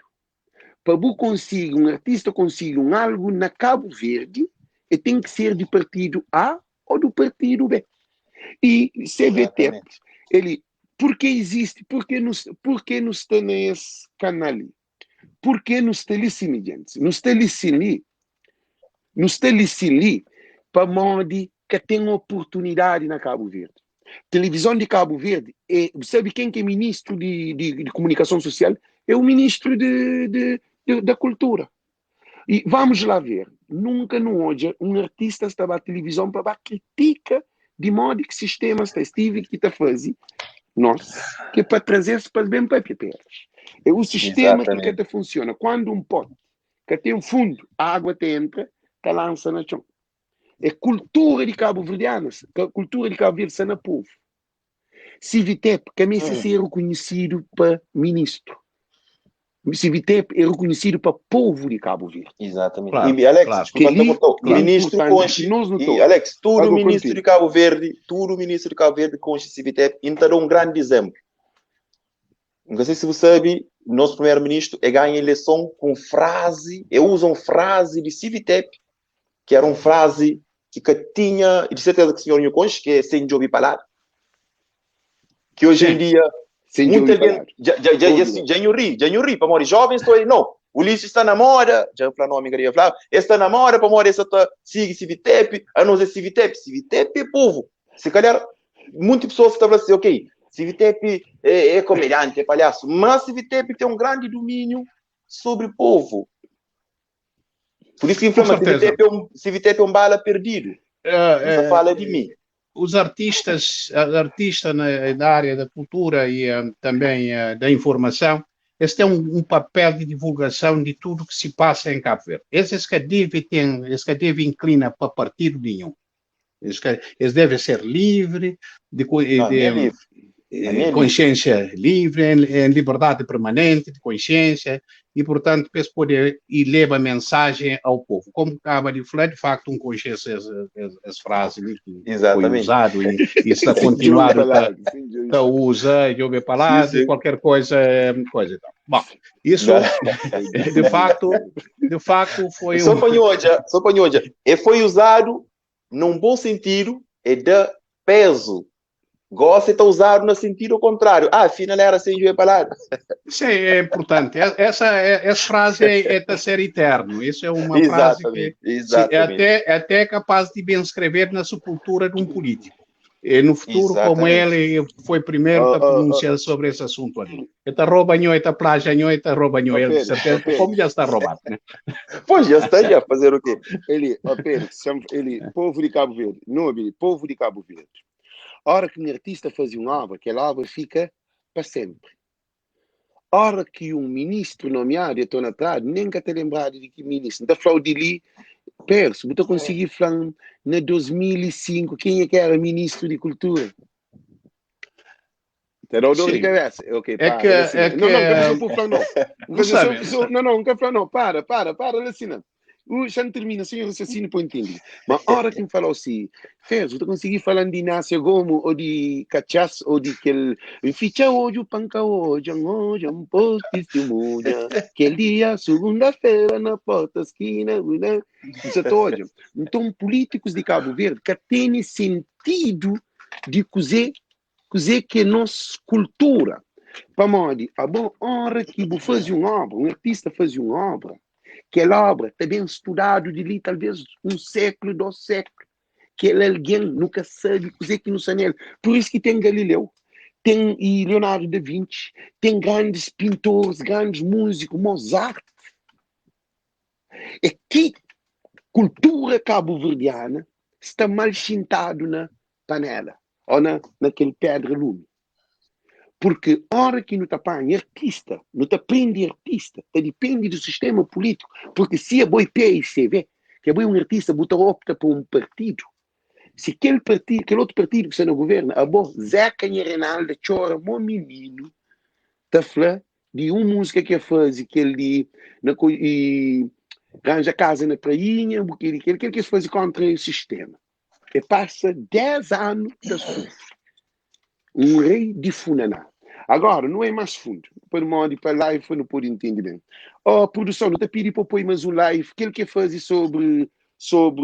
Para você conseguir, um artista conseguir um algo na Cabo Verde, ele tem que ser do partido A ou do partido B. E CVT, ele, porque existe, porque nos, porque nos está nesse canal ali? Porque nos está ali, gente? Nos está ali, nos está ali, para modo que tem oportunidade na Cabo Verde. Televisão de Cabo Verde, é, sabe quem que é ministro de, de, de comunicação social? É o ministro de, de, de, da cultura. E vamos lá ver, nunca no hoje um artista estava à televisão para dar critica de modo que sistema está estive que está fazendo nós, que é para trazer-se para bem para Pérez. É o sistema que, que funciona. Quando um pote que tem um fundo, a água te entra, te lança na chão. É cultura de Cabo Verdeanos, cultura de Cabo Verde, está na povo. Civitep ka meste ser rekonhesidu pa ministru. Civitep é rekonhesidu pa povu di Kabu Verdi. Exatamente. Claro, E Alex, claro. desculpa Kel-li te cortou. é Ministro importante conche, ki nos nu e ta Alex, tudo Agora ministro continua. de Cabo Verde, tudo ministro de Cabo Verde conche Civitep e te dá um grande exemplo. Não sei se você sabe, nosso primeiro-ministro é ganha eleição com frase, eu uso uma frase de Civitep, que era uma frase que, que tinha, e de certeza que o senhor conche, que é sem ouvir falar, que hoje em Sim. dia Sem muita ouvir gente falar. já já já Ouvi. já já ri, já ri, para morrer jovens estou aí, não. Ulisses está na moda, já falou nome que eu ia falar, está na moda para morrer, está siga Civitep, a não ser Civitep, Civitep é povo. Se calhar muitas pessoas estão assim, ok, Civitep é, é comediante, é palhaço, mas Civitep tem um grande domínio sobre o povo. Por isso que Com inflama, certeza. Civitep é um, Civitep é um bala perdido. Eh, Você fala de mim. Os artistas, artistas na, na área da cultura e também da informação, eles têm um papel de divulgação de tudo que se passa em Cabo Verde. Esses que devem ter, esses que devem inclinar para partido nenhum. Eles, que, eles devem ser livres de, Não, de, nem é livre. eh, Nem é livre. consciência livre, em liberdade permanente de consciência, e, portanto, para poder e leva a mensagem ao povo. Como acaba de falar, de facto, um consciência, essa, essa frase ali que foi Exatamente. usado e está Sem continuado ouvir a falar, sem ouvir tá usa, e ouve falar, Sim, sim. qualquer coisa, coisa e tal. Bom, isso, de facto, foi Só um... para nhoja, só para nhoja. E foi usado num bom sentido e dá peso. Gosta está usado no sentido contrário. Ah, afinal era sem joelho para Isso é importante. Essa, essa frase é de ser eterno. Isso é uma frase que Exatamente, se, é exatamente. até capaz de bem escrever na sepultura de um político. E no futuro, como Exatamente. ele foi primeiro a pronunciar sobre esse assunto ali. Eta rouba nho, eta plagia nho, eta rouba nho. Ele, de Pedro, certeza, Pedro. como já está roubado, né? Pois, já está já a fazer o quê? Ele, ó Pedro, ele, povo de Cabo Verde, nobre, povo de Cabo Verde. A hora que um artista faz uma obra, aquela obra fica para sempre. A hora que um ministro nomeado, eu estou na trás, nem que te lembrado de que ministro. Então, falou de li, Perso, você conseguir falar na 2005, quem é que era ministro de cultura? Te dá dor de Sim. cabeça. Ok, É para, que- assim, é não, não, que- não, não, não, Não sabe. não, não, não, quero falar, não, para, para, para, assim, não. O já não termina sem raciocínio para entender. Mas a hora que me falou assim, Fez, eu consegui falar de Inácio Gomo, ou de Cachaça, ou de aquele. Ficha hoje, o panca hoje, hoje, um pouco testemunha. Aquele dia, segunda-feira, na porta esquina, né? Isso é todo. Então, políticos de Cabo Verde que têm sentido de cozer, cozer que é nossa cultura. Para modo, a boa hora que você faz uma obra, um artista faz uma obra, aquela obra está bem estudado de ali, talvez um século, 2 séculos, que ele é alguém nunca sabe cozer que não sabe nele. Por isso que tem Galileu, tem e Leonardo da Vinci, tem grandes pintores, grandes músicos, Mozart. É que cultura cabo-verdiana está mal chintado na panela ou na, naquele pedra-lume. Porque a hora que não te apanha artista, não te aprende artista, te depende do sistema político. Porque se é boi PICV, que é boi um artista, bota opta por um partido. Se aquele partido, aquele outro partido que está no governo, a bo Zeca e Reinaldo chora, mo menino, tá falando de uma música que faz, que ele na, e arranja casa na prainha, aquele, aquele, aquele que faz contra o sistema. E passa 10 anos da sofre. Um rei de funaná. Agora, não é mais fundo. Para o modo para live, não pode entender bem. Oh, produção, não te pedi para pôr mais um live. Aquele que faz sobre sobre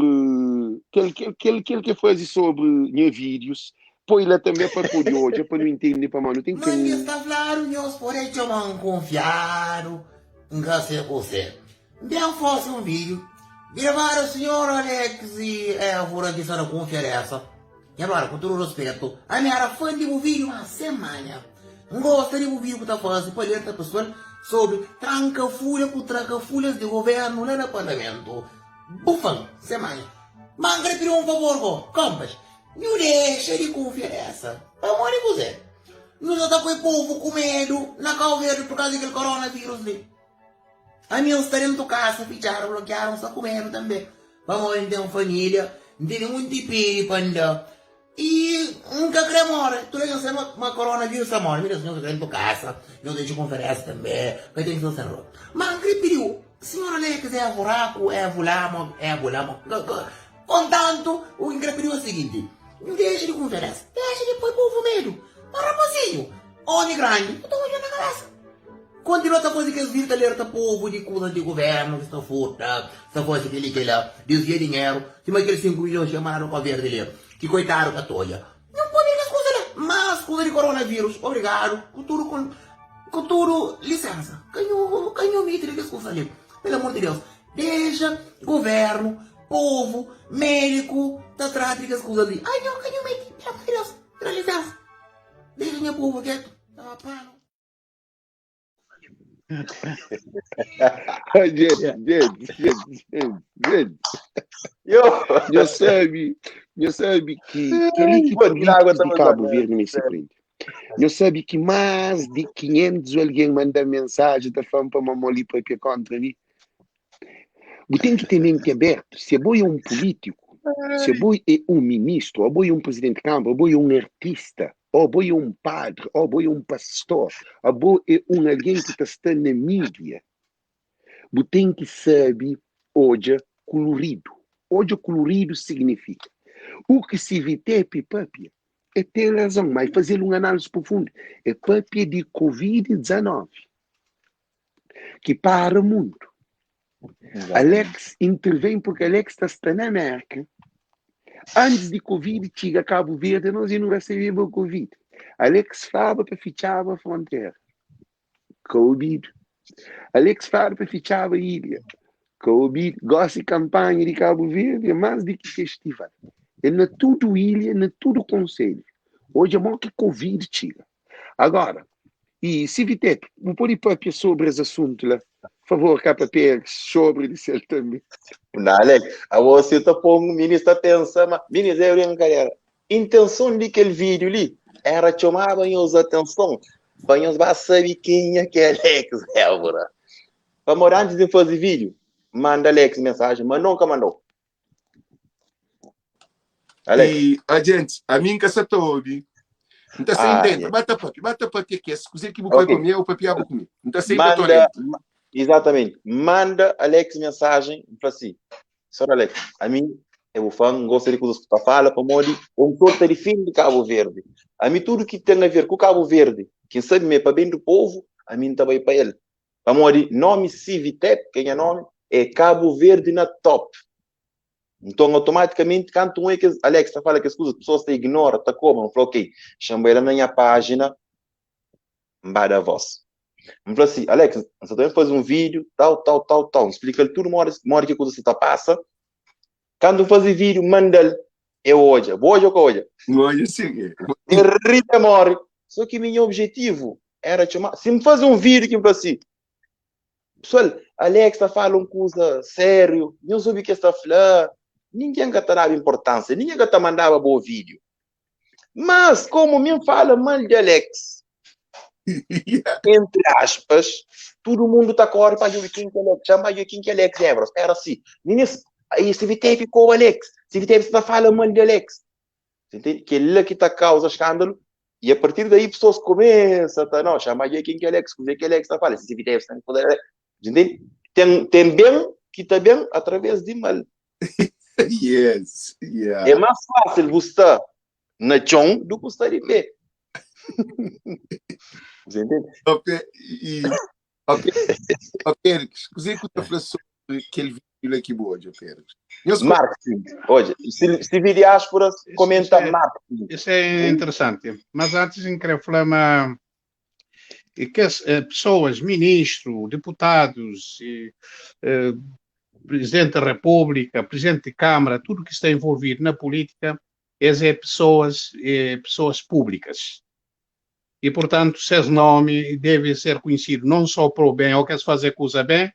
aquele, aquele, aquele que faz sobre minha vídeos, põe lá também para pôr hoje, para não entender para mano. Tem que Mas está claro, nós podemos chamar confiado, graças a você. Bem fosse um vídeo, gravar o senhor Alex e Évora que está na confiança. E agora, com todo o respeito, a minha era fã de um vídeo há semana. Gosta de um vídeo que está fazendo para alerta pessoal sobre tranca-folha com tranca-folhas de governo lá no parlamento. Bufão, semana. Manga pedir um favor, go. Compas, não deixa de confiança. Amor de você. Não está com o povo com medo na Cabo Verde por causa daquele coronavírus ali. A minha está dentro de casa, fecharam, bloquearam, está com medo também. Vamos ter uma família, não tem nenhum tipo de panda. E N ka kre more. Tudu algen sabe ma koronavírus ta more. Mi da sinhor ka kre ntu kasa, nhos dexa konferensa tanbe, ka ten ki sta sen ropa. Ma N kre pidiu, sinhor Alex Évora ku Évula, Évula, kontantu, u ki N kre pidiu é siginti, nhu dexa di konferensa, dexa di poi povu medu. Ma rapazinhu, omi grandi, bu ta odja na kabesa. Kontinua ta faze kes vídiu ta alerta povu di kuzas di govérnu ki sta furta, sta faze kel-li kel-la, disvia dinheru, sima kel 5 milhon xamadu pa Verde li, ki koitadu ka ta odja. Nhu pode kes kuza la. Mas kuza di koronavírus, obrigadu, ku tudu ku tudu lisensa, ka nhu ka nhu miti di kes kuza li. Pelu amor di Deus, dexa govérnu, povu, médiku ta trata di kes kuza li. Anho ka nhu miti, pelu amor di Deus, tra lisensa. Dexa nha povu ketu, ta panu. Gente, gente, gente, gente, gente. Yo! Nho sabe, nho sabe que kel-li ki Mano, que água políticos tá di mandando. Cabo Verde meste prende. Nho sabe que mais de 500 alguém manda mensagem ta fala pa Mamoli papia contra mi. Bu tem que ter mente aberta. Se bo é um político, se bo é um ministro, ou bo é um presidente de câmara, ou bo é um artista, ou bo é um padre, ou bo é um pastor, ou bo é um alguém que ta sta na mídia, bu tem que sabe odja colorido. Odja colorido significa o que se vitepe papia é tem razão, mas fazer uma análise profunda é papia de Covid-19 que para o mundo. Alex intervém porque Alex está está na América. Antes de Covid chega a Cabo Verde, nós não recebemos o Covid. Alex falava para fechar a fronteira. Covid. Alex falava para fechar a ilha. Covid. Gosta de campanha de Cabo Verde é mais do que festival. É na tudo ilha, na tudo conselho. Hoje é maior que Covid chega. Agora, e se Vitep, não pode papia sobre esse assunto lá. Por favor, KP, sobre de ser também. Não, Alex, a você tá pondo, ministro pensa, mas ministro é brincadeira. Intenção de aquele vídeo ali era chamar a atenção, para nós saber quem é que é Alex Évora. Para morar antes de fazer vídeo, manda Alex mensagem, mas nunca mandou. Alex. E, a gente, a mim que se tá ouvi, não tá sem Ah, dentro, yeah. bata papi, bata papi aqui, se quiser que o Ok. pai para mim, eu papi abo comigo. Não tá sem dentro. Manda, exatamente, manda Alex mensagem, fala assim, senhor Alex, a mim, eu vou fã, gosto de coisas que tu fala, para modi, eu sou de fim de Cabo Verde. A mim tudo que tem a ver com Cabo Verde, quem sabe me para bem do povo, a mim também para ele. Para modi, nome Civitep, quem é nome, é Cabo Verde na top. Então, automaticamente, canto um é que Alex tá fala que as coisas, as pessoas te ignoram, tá como? Eu falo, ok, chama ele na minha página, mbada a voz. Eu falo assim, Alex, você também faz um vídeo, tal, tal, tal, tal. Explica-lhe tudo, mora, mora que coisa você tá passa. Quando faz vídeo, manda-lhe. Eu hoje, hoje ou hoje? Olha, sim. Rita morre. Só que meu objetivo era chamar. Se me faz um vídeo que me fala assim, pessoal, Alex tá falando coisa sério, não soube o que está falando, ninguém que tá dando importância, ninguém que tá mandava bom vídeo. Mas, como me fala mal de Alex, entre aspas, todo mundo tá corre para ver quem que é Alex, chama quem que é Alex Evros. Era assim, meninas, aí se teve com o Alex, se teve está falando mal de Alex. Você entende? Que ele que tá causa escândalo, e a partir daí pessoas começam, tá, não, chama quem que é Alex, quem que é Alex tá falando, se teve está poder, entende? Tem, tem bem que tá bem através de mal. Yes, yeah. É mais fácil você estar na chão do que estar de pé. Você entende? Ok, e, ok, ok, Eric, escusei que eu falei sobre aquele vídeo aqui boa, Eric. Marketing. Hoje, se, se vir diáspora, comenta isso é, marketing. Isso é interessante. Mas antes, em querer falar uma e que as pessoas, ministros, deputados, e, eh, presidente da República, presidente de Câmara, tudo que está envolvido na política, essas é pessoas, é pessoas públicas. E, portanto, seus nomes devem ser conhecidos não só para o bem, ou quer fazer coisa bem,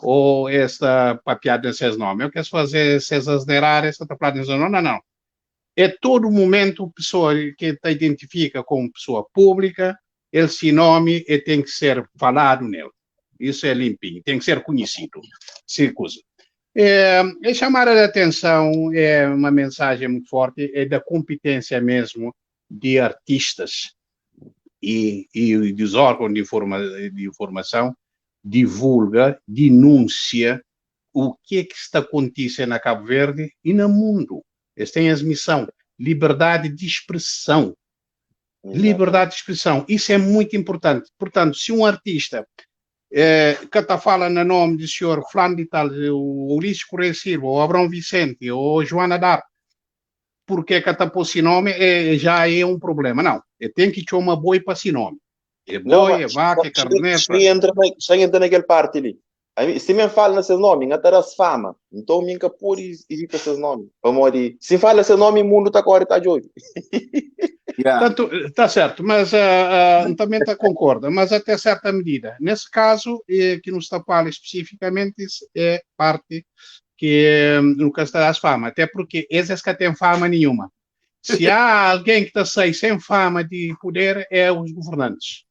ou esta papiada em seus nomes, ou quer fazer seus asneirar, esta papiada em seus nomes, não, não. É todo momento pessoa que te identifica como pessoa pública, esse nome e tem que ser falado nele. Isso é limpinho, tem que ser conhecido. Se coisa. É, é chamar a atenção é uma mensagem muito forte, é da competência mesmo. di artistas e, e dos órgãos de, informa, de informação divulga, denúncia o que é que está acontecendo na Cabo Verde e no mundo. Eles têm essa missão, liberdade de expressão. Liberdade de expressão, isso é muito importante. Portanto, se um artista eh, que está fala no nome do senhor fulano de tal, o Ulisses Correia Silva, ou Abraão Vicente, ou Joana D'Arc, porque que está por esse nome é, já é um problema. Não, eu tenho que chamar boi para esse nome. É boi, é vaca, é carneiro. Se entra, na, entra naquele parte ali. Se me fala na seu nome, não terás fama. Então, nunca pode evita seus nomes. Pamodi, se fala seu nome, o mundo está corre, tá de olho. Yeah. Tanto, tá certo, mas uh, uh, também tá concorda, mas até certa medida. Nesse caso, eh, que nos está falando especificamente, é parte que nunca estarás fama, até porque esses que têm fama nenhuma. Se há alguém que está sem fama de poder, é os governantes.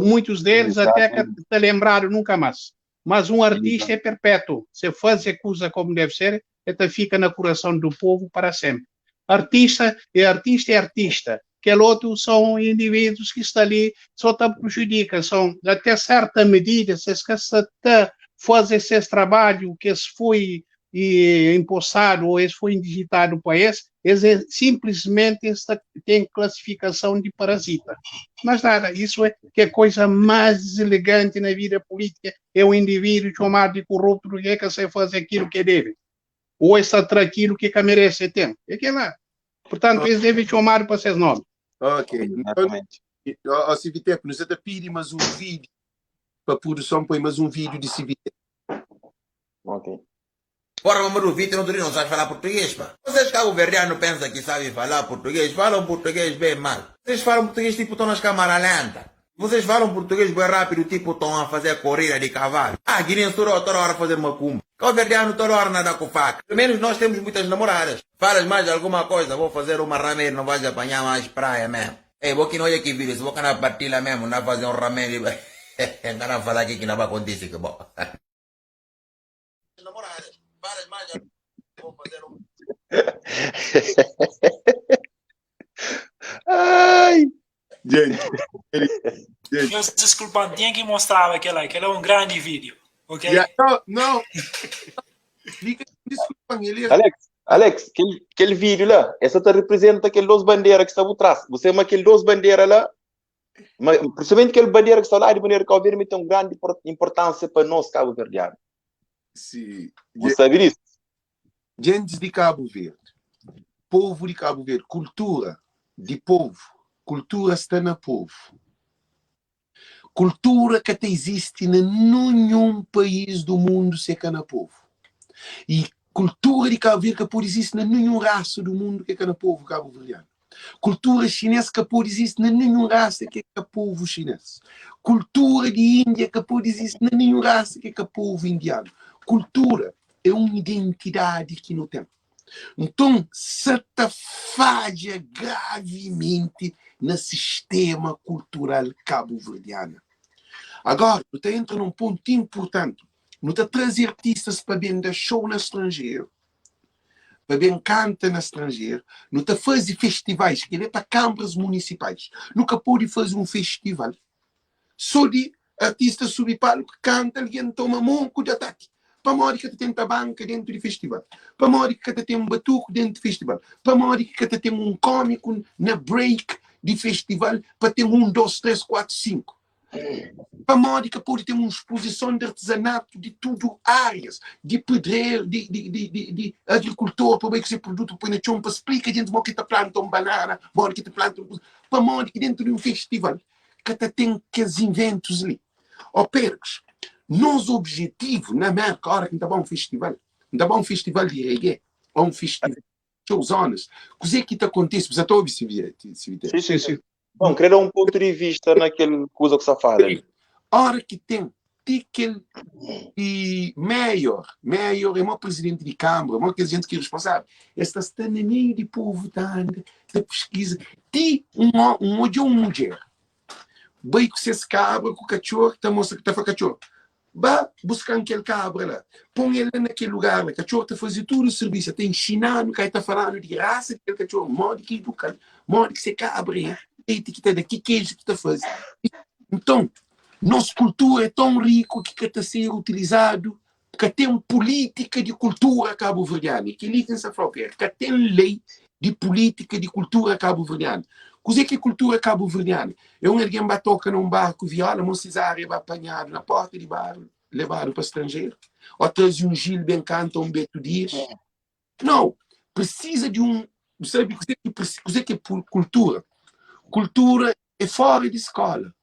Muitos deles até que te lembraram nunca mais. Mas um artista é perpétuo. Se faz a coisa como deve ser, ele fica no coração do povo para sempre. Artista é artista é artista. Aquele outro são indivíduos que estão ali, só te prejudica. São, até certa medida, se até faz esse trabalho que se foi e empossado ou esse foi indigitado para esse, esse simplesmente tem classificação de parasita. Mas nada, isso é que é coisa mais deselegante na vida política, é um indivíduo chamado de corrupto que é que você faz aquilo que deve. Ou está aquilo que que merece tem. É que é lá. Portanto, eles devem chamar para seus nomes. Ok. Então, ó, Civitep, nos até pedi mais um vídeo para a produção, põe mais um vídeo de Civitep. Ok. Porra, Mamadou, Vitor não não sabe falar português, pá. Vocês cabo-verdianos pensam que sabem falar português, falam português bem mal. Vocês falam português tipo estão nas câmaras lentas. Vocês falam português bem rápido, tipo estão a fazer corrida de cavalo. Ah, Guiné Suró toda hora a fazer macumba. Cabo-verdiano toda hora nada com faca. Pelo menos nós temos muitas namoradas. Falas mais alguma coisa, vou fazer uma rameira, não vais apanhar mais praia mesmo. Ei, vou que não olha aqui vídeo, vou canal partilha mesmo, não fazer um rameiro. Não falar aqui que não vai acontecer, que bom. Namoradas, falas mais vou fazer um Ai! Gente, gente. Meus desculpa, tinha que mostrar aquela, aquela é um grande vídeo, ok? Yeah, não, não. Fica desculpa, ele é Alex, Alex, aquele, aquele vídeo lá, essa te representa aquele dois bandeira que está por trás. Você é aquele dois bandeira lá, mas, principalmente aquele bandeira que está lá, de bandeira Cabo Verde, tem uma grande importância para nós, Cabo Verdeano. Sim. Você sabe disso? Gente de Cabo Verde, povo de Cabo Verde, cultura de povo, cultura está na povo. Cultura que até existe em nenhum país do mundo seca na povo. E cultura de Cabo Verde que pode existe em nenhum raça do mundo que é na povo cabo-verdiano. Cultura chinesa que pode existe em nenhum raça que é povo chinês. Cultura de Índia que pode existe em nenhum raça que é povo indiano. Cultura é uma identidade que não tem. Então, se te falha gravemente no sistema cultural cabo-verdiano. Agora, tu entra num ponto importante. Não te trazer artistas para vender show no estrangeiro, para bem canta no estrangeiro, não te fazer festivais, que é para câmaras municipais. Nunca pode fazer um festival só de artista subir palco, canta, alguém toma monco de ataque. Para mori que tem tabanca dentro do festival. Para mori que tem um batuco dentro do festival. Para mori que tem um cômico na break de festival para ter um, dois, três, quatro, cinco. Para mori que pode ter uma exposição de artesanato de tudo áreas, de pedreiro, de, de, de, de, de agricultor, para ver que esse produto põe na chão, para explicar gente como que te planta um banana, mori que te planta um... Para mori que dentro de um festival que te tem aqueles inventos ali. Ó Percos, nosso objetivo na América, a hora que está bom um festival, está bom um festival de reggae, ou um festival de shows honest. O que é que te acontece? Você está a ouvir, Silvia? Sim, sim, sim. Bom, querer um ponto de vista naquele coisa que você fala. A hora que tem aquele e mayor, mayor é o presidente de câmara, é o gente que é responsável. Esta está no meio de povo, tá, anda, tá pesquisa. Tem um um um mulher. Bem com esse cabra, com o cachorro, tá mostra que tá com cachorro. Ba buska-m kel kabra la, pon el la na kel lugar la. Katxor ta faze tudu sirvisu, el ta inxina-nu, ka el ta fala-nu di rasa di kel katxor, modi ki eduka-l, modi ki se kabra é, leiti ki ta da, ki keju ki ta faze. Nton, nos kultura é ton riku ki ka ta ser utilizadu, ka ten pulítika di kultura kabuverdianu. É kel-li ki N sta fla-u, Pierre, ka ten lei di pulítika di kultura kabuverdianu. Kuzê ki é kultura kabuverdianu? É un algen ba toka na un bar ku viola, mon Cesária ba panhadu na porta di bar, lebadu pa stranjeru, o traze un Gil ben kanta un Beto Dias. Nau, presiza di un, bu sabe kuzê ki kuzê ki é kultura? Kultura é fora di skola.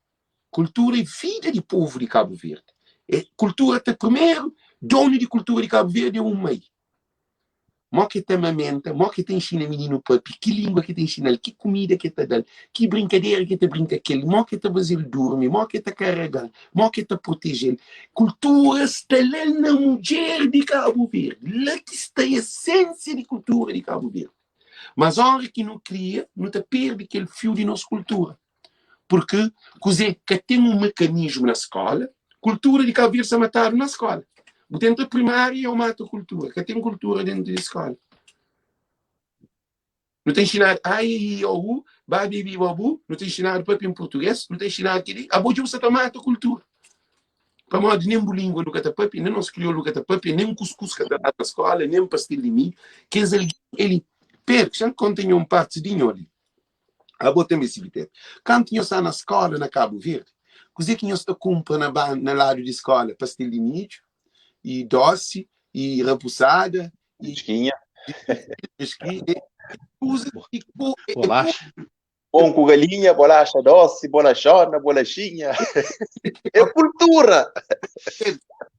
Kultura é vida di povu di Kabu Verdi. É kultura ta primeru, donu di kultura di Kabu Verdi é un mai. Mó ki ta mamenta, mó ki ta inxina mininu papia, ki lingua ki ta inxina-l, ki kumida ki ta da-l, ki brinkadera ki ta brinka ku el, mó ki ta faze-l durmi, mó ki ta karega-l, mó ki ta proteje-l. Kultura sta la na mudjer di Kabu Verdi, la ki sta esensia di kultura di Kabu Verdi. Mas ora ki nu kria, nu ta perde kel fiu di nos kultura. Purki kuze? Ka ten un mekanismu na skola, kultura di Kabu Verdi sta matadu na skola. Bu tenta primária e mata kultura, ka ten kultura dentu di skola. Nu ta inxinadu a, e, i, o, u, ba, bi, bi, bo, bu, nu ta inxinadu papia en purtuges, nu ta inxinadu keli, abo dja bu sta ta mata kultura. Pamodi nen bu lingua nu ka ta papia, nen nos kriolu nu ka ta papia, nen kuskus ka ta dadu na skola, nen pastel di midju. Kes algen eli, Pedru, xa N konta nho un parti di nho li. Abo tanbe si Vitério. Kantu nhos sta na skola na Kabu Verdi, kuze ki nhos ta kunpra na ban na ladu di skola? Pastel di midju, i dosi, i rapusada, i Fresquinha. fresquinha, e kuza ki ku e Bolacha. Pon ku galinha, bolacha doce, bolachona, bolachinha. É kultura!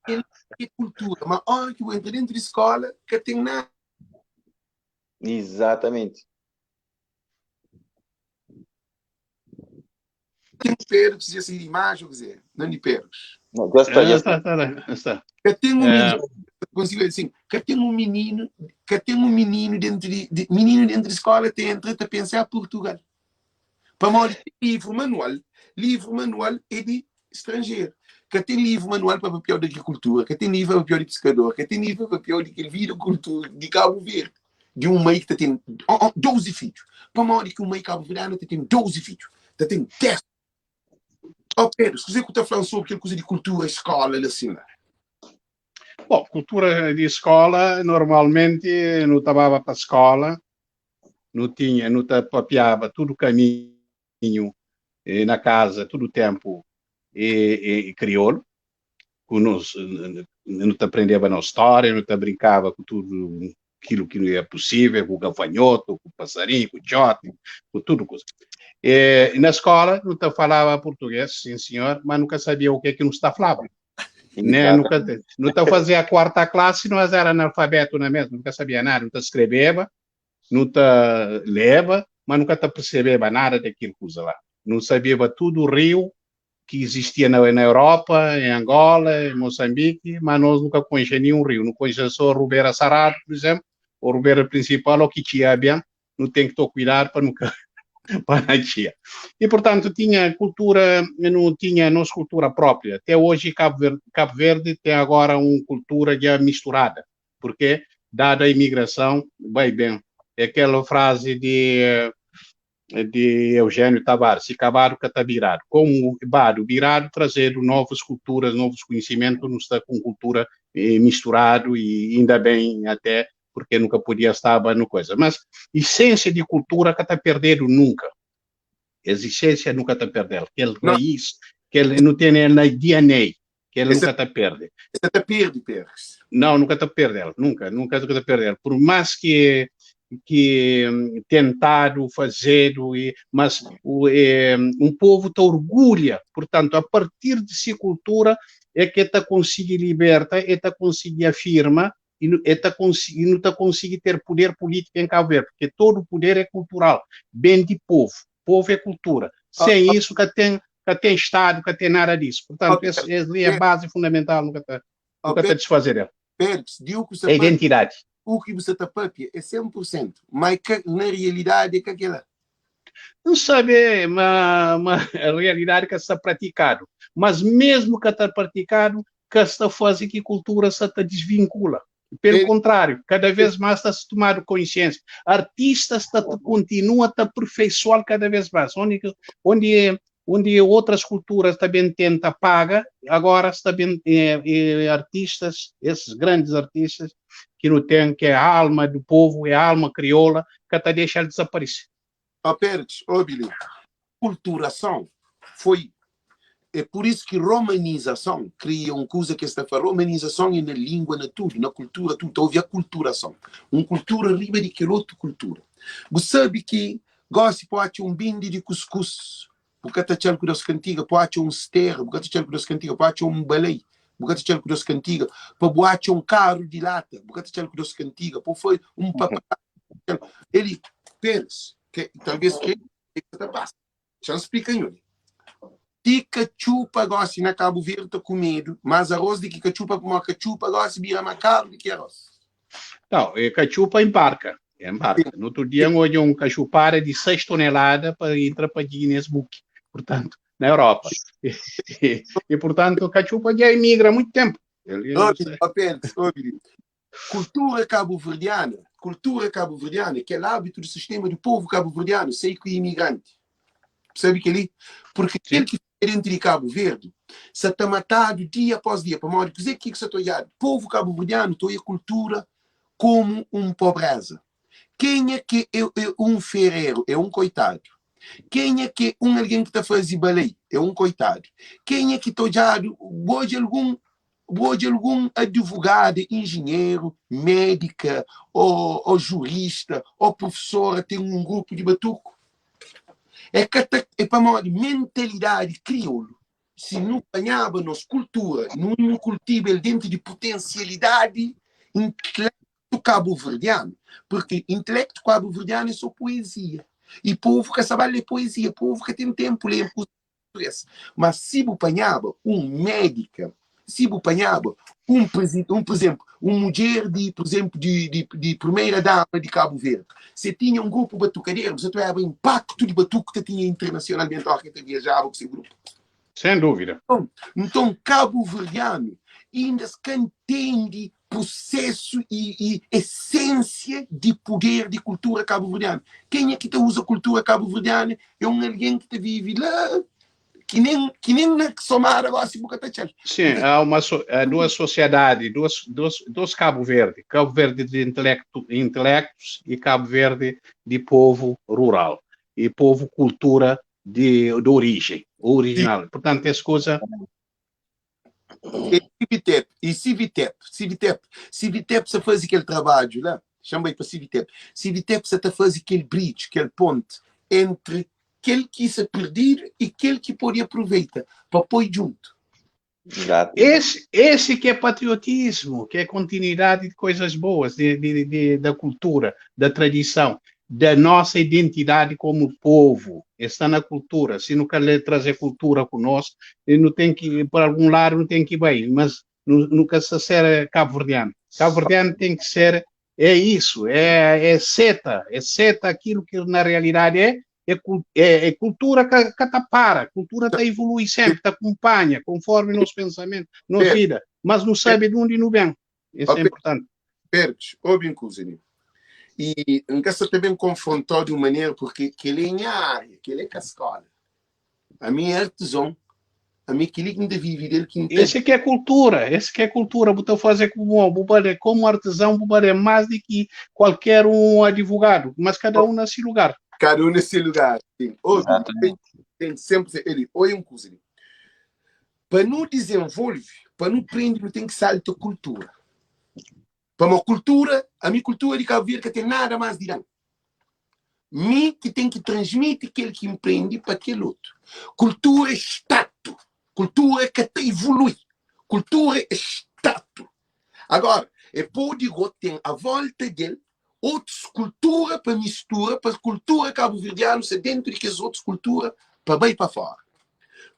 É, é kultura, ma ora ki bu entra dentu di skola, ka ten nada. Exatamente. Tem Pedro que se de imagem, quer dizer, não de Pedro. Não, já está, já está. Está, está. Que tem um menino, consigo dizer assim, que tem um menino, que tem um menino dentro de, de menino dentro de escola tem entra a pensar Portugal. Para modo livro manual, livro manual é de estrangeiro. Que tem livro manual para papel de agricultura, que tem livro para papel de pescador, que tem livro para papel de que vida cultura de Cabo Verde. Di un mai ki ta ten 12 fidju. Pamodi ki un mai kabuverdiana ta ten 12 fidju? Ta ten 10. Ó Pedro, kuzê ku ta fla-m sobri kel kuza di kultura skola la sin la? Bom, kultura di skola, normalmenti nu ta baba pa skola, nu tinha, nu ta papiaba tudu kaminhu na kaza, tudu tempu e kriolu. ku nos nu ta prendeba nos stória, nu ta brinkaba ku tudu kilu ki é pusível, ku gafanhotu, ku pasarinhu, ku txoti, ku tudu kuza. E, na skola nu ta falaba purtugês, sim senhor, mas nu ka sabia o que que nu sta falaba. Né? Nu, ka, nu ta fazia a quarta classe, nós era analfabeto na mesma, nu ka sabia nada, nu ta escreveba, nu ta leba, mas nu ka ta percebeba nada daquilo kuza lá. Nu sabia tudo rio ki izistia na na Europa, em Angola, em Moçambique, ma nos nu ka konxe ninhun riu, nu konxe so Rubera Saradu, pur izemplu, o Rubera Prinsipal o ki txia ben, nu ten ki to kuidadu pa nu ka pa na txia. E purtantu tinha kultura, nu tinha nos kultura própria. Até oji Kabu Verde, Kabu Verde ten agora un kultura dja misturada, purke dadu a imigrason, bai ben, é kel frazi di di Eugénio Tavares, si kabadu ka ta biradu. Komu badu biradu, trazedu novus kulturas, novus kunhisimentu, nu sta ku un kultura misturadu i inda ben até purke nu ka podia staba nu koisa. Mas isensia di kultura ka ta perdedu nunka. Es isensia nu ka ta perdel. Kel raiz, kel nu tene el na DNA, kel nu ka ta perde. Es ka ta perde, Pérez. Não, nunca ta perdel, nunca, nunca ta perdel. Por mais que que tentado, fazedo, e, mas o, é, um povo ta orgulha, portanto, a partir de si cultura é que ta consegui liberta, é ta consegui afirma e é ta consegui, não ta consegui ter poder político em Cabo Verde, porque todo poder é cultural, bem de povo. Povo é cultura. Sem isso, ka ten, ka ten Estado, ka ten nada disso. Portanto, esse, esse é a base fundamental, nunca ta, nunca ta desfazer dele. Pérez, di u ku É identidade. U ki bu sa ta papia é 100%, mas ka, na realidade é ka kela. N sabe ma, ma a realidade ka sta praticado. Mas mesmo ka ta praticado, ka sta faze ki kultura sa ta desvinkula. Pelu kontráriu, kada vez más ta tomadu konsiénsia. Artistas sta ta kontinua ta aperfeisoa-l kada vez más. Onde, onde, onde outras kulturas ta ben tenta paga, agora sta ben eh, eh, artistas, esses grandes artistas que nu ten, que é a alma do povo, é a alma crioula, ka ta dexa-l desaparece. Ó Pérez, obi li. Kulturason foi É pur isu ki romanizason kria un kuza ki es ta fla romanizason é na língua, na tudu, na kultura, tudu. Ta obi akulturason. Un kultura riba di kel otu kultura. Bu sabe ki gósi bu atxa un bindi di kuskus, bu ka ta atxa-l ku dos kantiga, bu atxa un stera, bu ka ta atxa-l ku dos kantiga, bu atxa un balei, bu ka ta atxa-l ku dos kantiga, pa bu atxa un karu di lata, bu ka ta atxa-l ku dos kantiga, pa bu fai un papagaio, el Pérez, ke talvês ke ta pasa. Xa-m splika nho li. Ti katxupa gosi na Kabu Verdi ta kumedu más arroz di ki katxupa pamodi katxupa gosi bira má karu di ki arroz. Nau, e katxupa inbarka, inbarka. No outro dia N odja un kaxupada di 6 tonelada pa entra pa Guinness Book, purtantu, na Europa. E, purtantu, katxupa dja emigra muitu tenpu. Obi, ó Félix, obi li. Kultura kabuverdiana, kultura kabuverdiana, kel ábitu di sistema di povu kabuverdianu, sei ku imigranti. Sabe kel-li? Porque kel ki fika dentro di Kabu Verdi sa ta matadu dia após dia. Pamodi kuzê ki sa ta odjadu? Povu kabuverdianu ta odja kultura komu un pobreza. Kenha ki é, é un fereru é un koitadu. Kenha ki é un algen ki ta faze balei é un koitadu. Kenha ki ta odjadu, bu odja algun Bu odja algun adivogada, injinheru, médika, ô jurista, ô profesora ten un grupu di batuku? É ka ta, é pamodi mentalidadi kriolu. Si nu panhaba nos kultura, nu nu kultiva el dentu di putensialidadi intelektu kabuverdianu, purki intelektu kabuverdianu é so poezia, i povu ka sa ba lê poezia, povu ka ten tenpu lê português. Mas si bu panhaba un médika, si bu panhaba un, un por exemplo, un mudjer di, por exemplo, di, di, di primeira dama di Cabo Verde, se tinha un grupo batucadeiro, você ta impacto di batuque que tinha internacionalmente ora que ta viajava com seu grupo. Sem dúvida. Então, então cabo-verdiano ainda se entende processo e, e essência de poder de cultura cabo-verdiana. Quem é que te usa cultura cabo-verdiana é um alguém que te vive lá, que nem, que nem na Somar agora se boca tá tchal. Sim, há uma há duas sociedades, duas, duas, dois Cabo Verde, Cabo Verde de intelecto, intelectos e Cabo Verde de povo rural e povo cultura de, de origem, original. Portanto, essa coisa E Civitep, e Civitep, Civitep, Civitep sa faze kel trabadju la, xa-m bai pa Civitep. Civitep sa ta faze kel bridge, kel ponte entre kel ki sa perdidu e kel ki pode aproveita pa poi djuntu. Exato. Esse, esse que é patriotismo, que é continuidade de coisas boas, de, de, de, da cultura, da tradição, da nossa identidade como povo. Está na cultura. Se não quer trazer cultura conosco, não tem que, por algum lado, não tem que ir bem, mas nunca se ser cabo-verdiano. Cabo-verdiano tem que ser, é isso, é, é seta, é seta aquilo que na realidade é, é, é, é cultura que, que tá para, cultura tá evolui sempre, tá acompanha, conforme nosso pensamento, nossa vida, mas não sabe de onde não vem. Isso é importante. Perdes, ouve inclusive. E N ka sa ta ben konfrontau di un manera purki kel-li é nha ária, kel-li é ka skóla. Ami é artizon, ami é kel-li ki N ta vive del, ki N ta. Esse que é cultura, esse que é cultura. Bu ta faze ku bo, bu bale como artesão, bu bale mais di ki qualquer um advogado, mas cada um na si lugar. Cada um na si lugar, sim. Ouve, Exatamente. tem sempre ser ele. Oi, um kuza li. Pa nu dizenvolve, pa nu prende, nu ten ki salta kultura. Pamo kultura, ami kultura di Kabu Verdi ka ten nada mas di dan. Mi ki ten ki transmiti kel ki N prende pa kel otu. Kultura é statu. Kultura ka ta evolui. Kultura é statu. Agora, é pode go ten a volta del otus kultura pa mistura, pa kultura kabuverdianu sta dentu di kes otus kultura pa bai pa fora.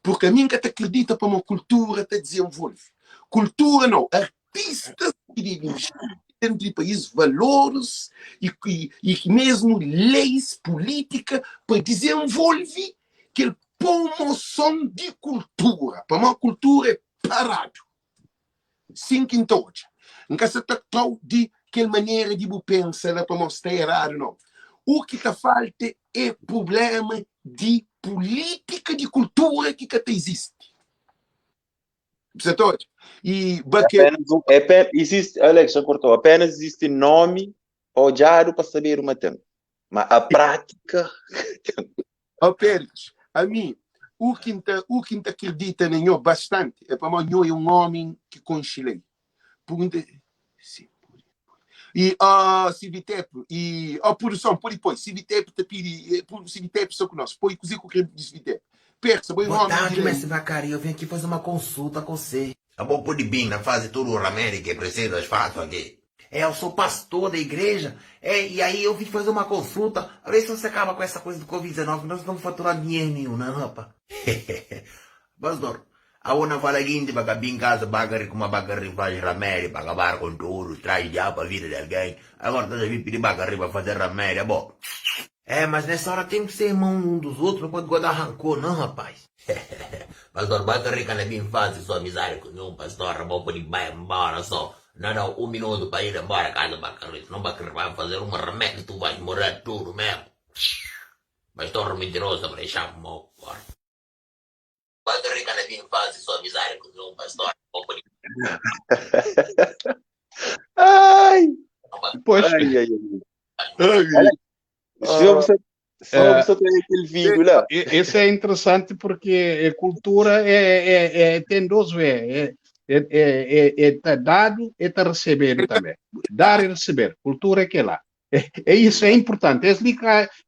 Porque ami N ka ta kridita pamo kultura ta dizenvolve. Kultura nau, artistas ki debe inxina dentro di país valores e, e, e mesmo leis, política pa dizenvolve kel promoson di kultura. Pamo kultura é paradu. Sin ki N ta odja. N ka sa ta tra-u di kel manera di bu pensa la pamodi sta eradu, nau. U ki ta falta é prublema di pulítika di kultura ki ka ta izisti. Bu sa ta odja? I ba ke. Apenas um, é, pe- existe, Alex, já cortou. Apenas existe nome pa odjadu pa sabedu ma ten. Ma a prática. Ó Péricles, ami, u ki N ta, u ki N ta kridita na nho bastanti é pamodi nho é un ómi ki konxe lei. Pergunta si E ó Civitep, e ó produção, pode poi, Civitep ta pidi, Civitep sta ku nós, poi kuzê ku krê di Civitep. Péricles, abo é un Boa ómi di tarde, lei. mestre Bacari. Eu vim aqui fazer uma consulta com você. Abo pode bem na fase tudo o remédio que precisas faço aqui. É, eu sou pastor da igreja, é, e aí eu vim fazer uma consulta, a ver se você acaba com essa coisa do Covid-19, nós não estamos faturando dinheiro nenhum, não, rapaz. Pastor, a ona fala guinte para cabim em casa, bagari com uma bagari faz remédio para acabar com tudo, traz diabo a vida de alguém. Agora estás a vir pedir bagari para fazer remédio, é bom. É, mas nessa hora tem que ser irmão um dos outros, não pode guardar rancor, não, rapaz. Pastor, bagari que não bem fácil sua amizade com nenhum pastor, bom pode vai embora só. Não, não, um minuto para ir embora, casa Bacari, senão Bacari vai fazer um remédio, tu vais morrer tudo mesmo. Pastor mentiroso, para deixar mal fora. Bacari que não bem fácil sua amizade com nenhum pastor, bom pode Ai! Pois. Ai, ai, ai. Ai. Se você, se você tem aquele vídeo lá. Esse é interessante porque a cultura é, é, é tem duas vezes. É, é, é, é, é dado e tá receber também. Dar e receber. Cultura é que é lá. É, é isso, é importante. Esse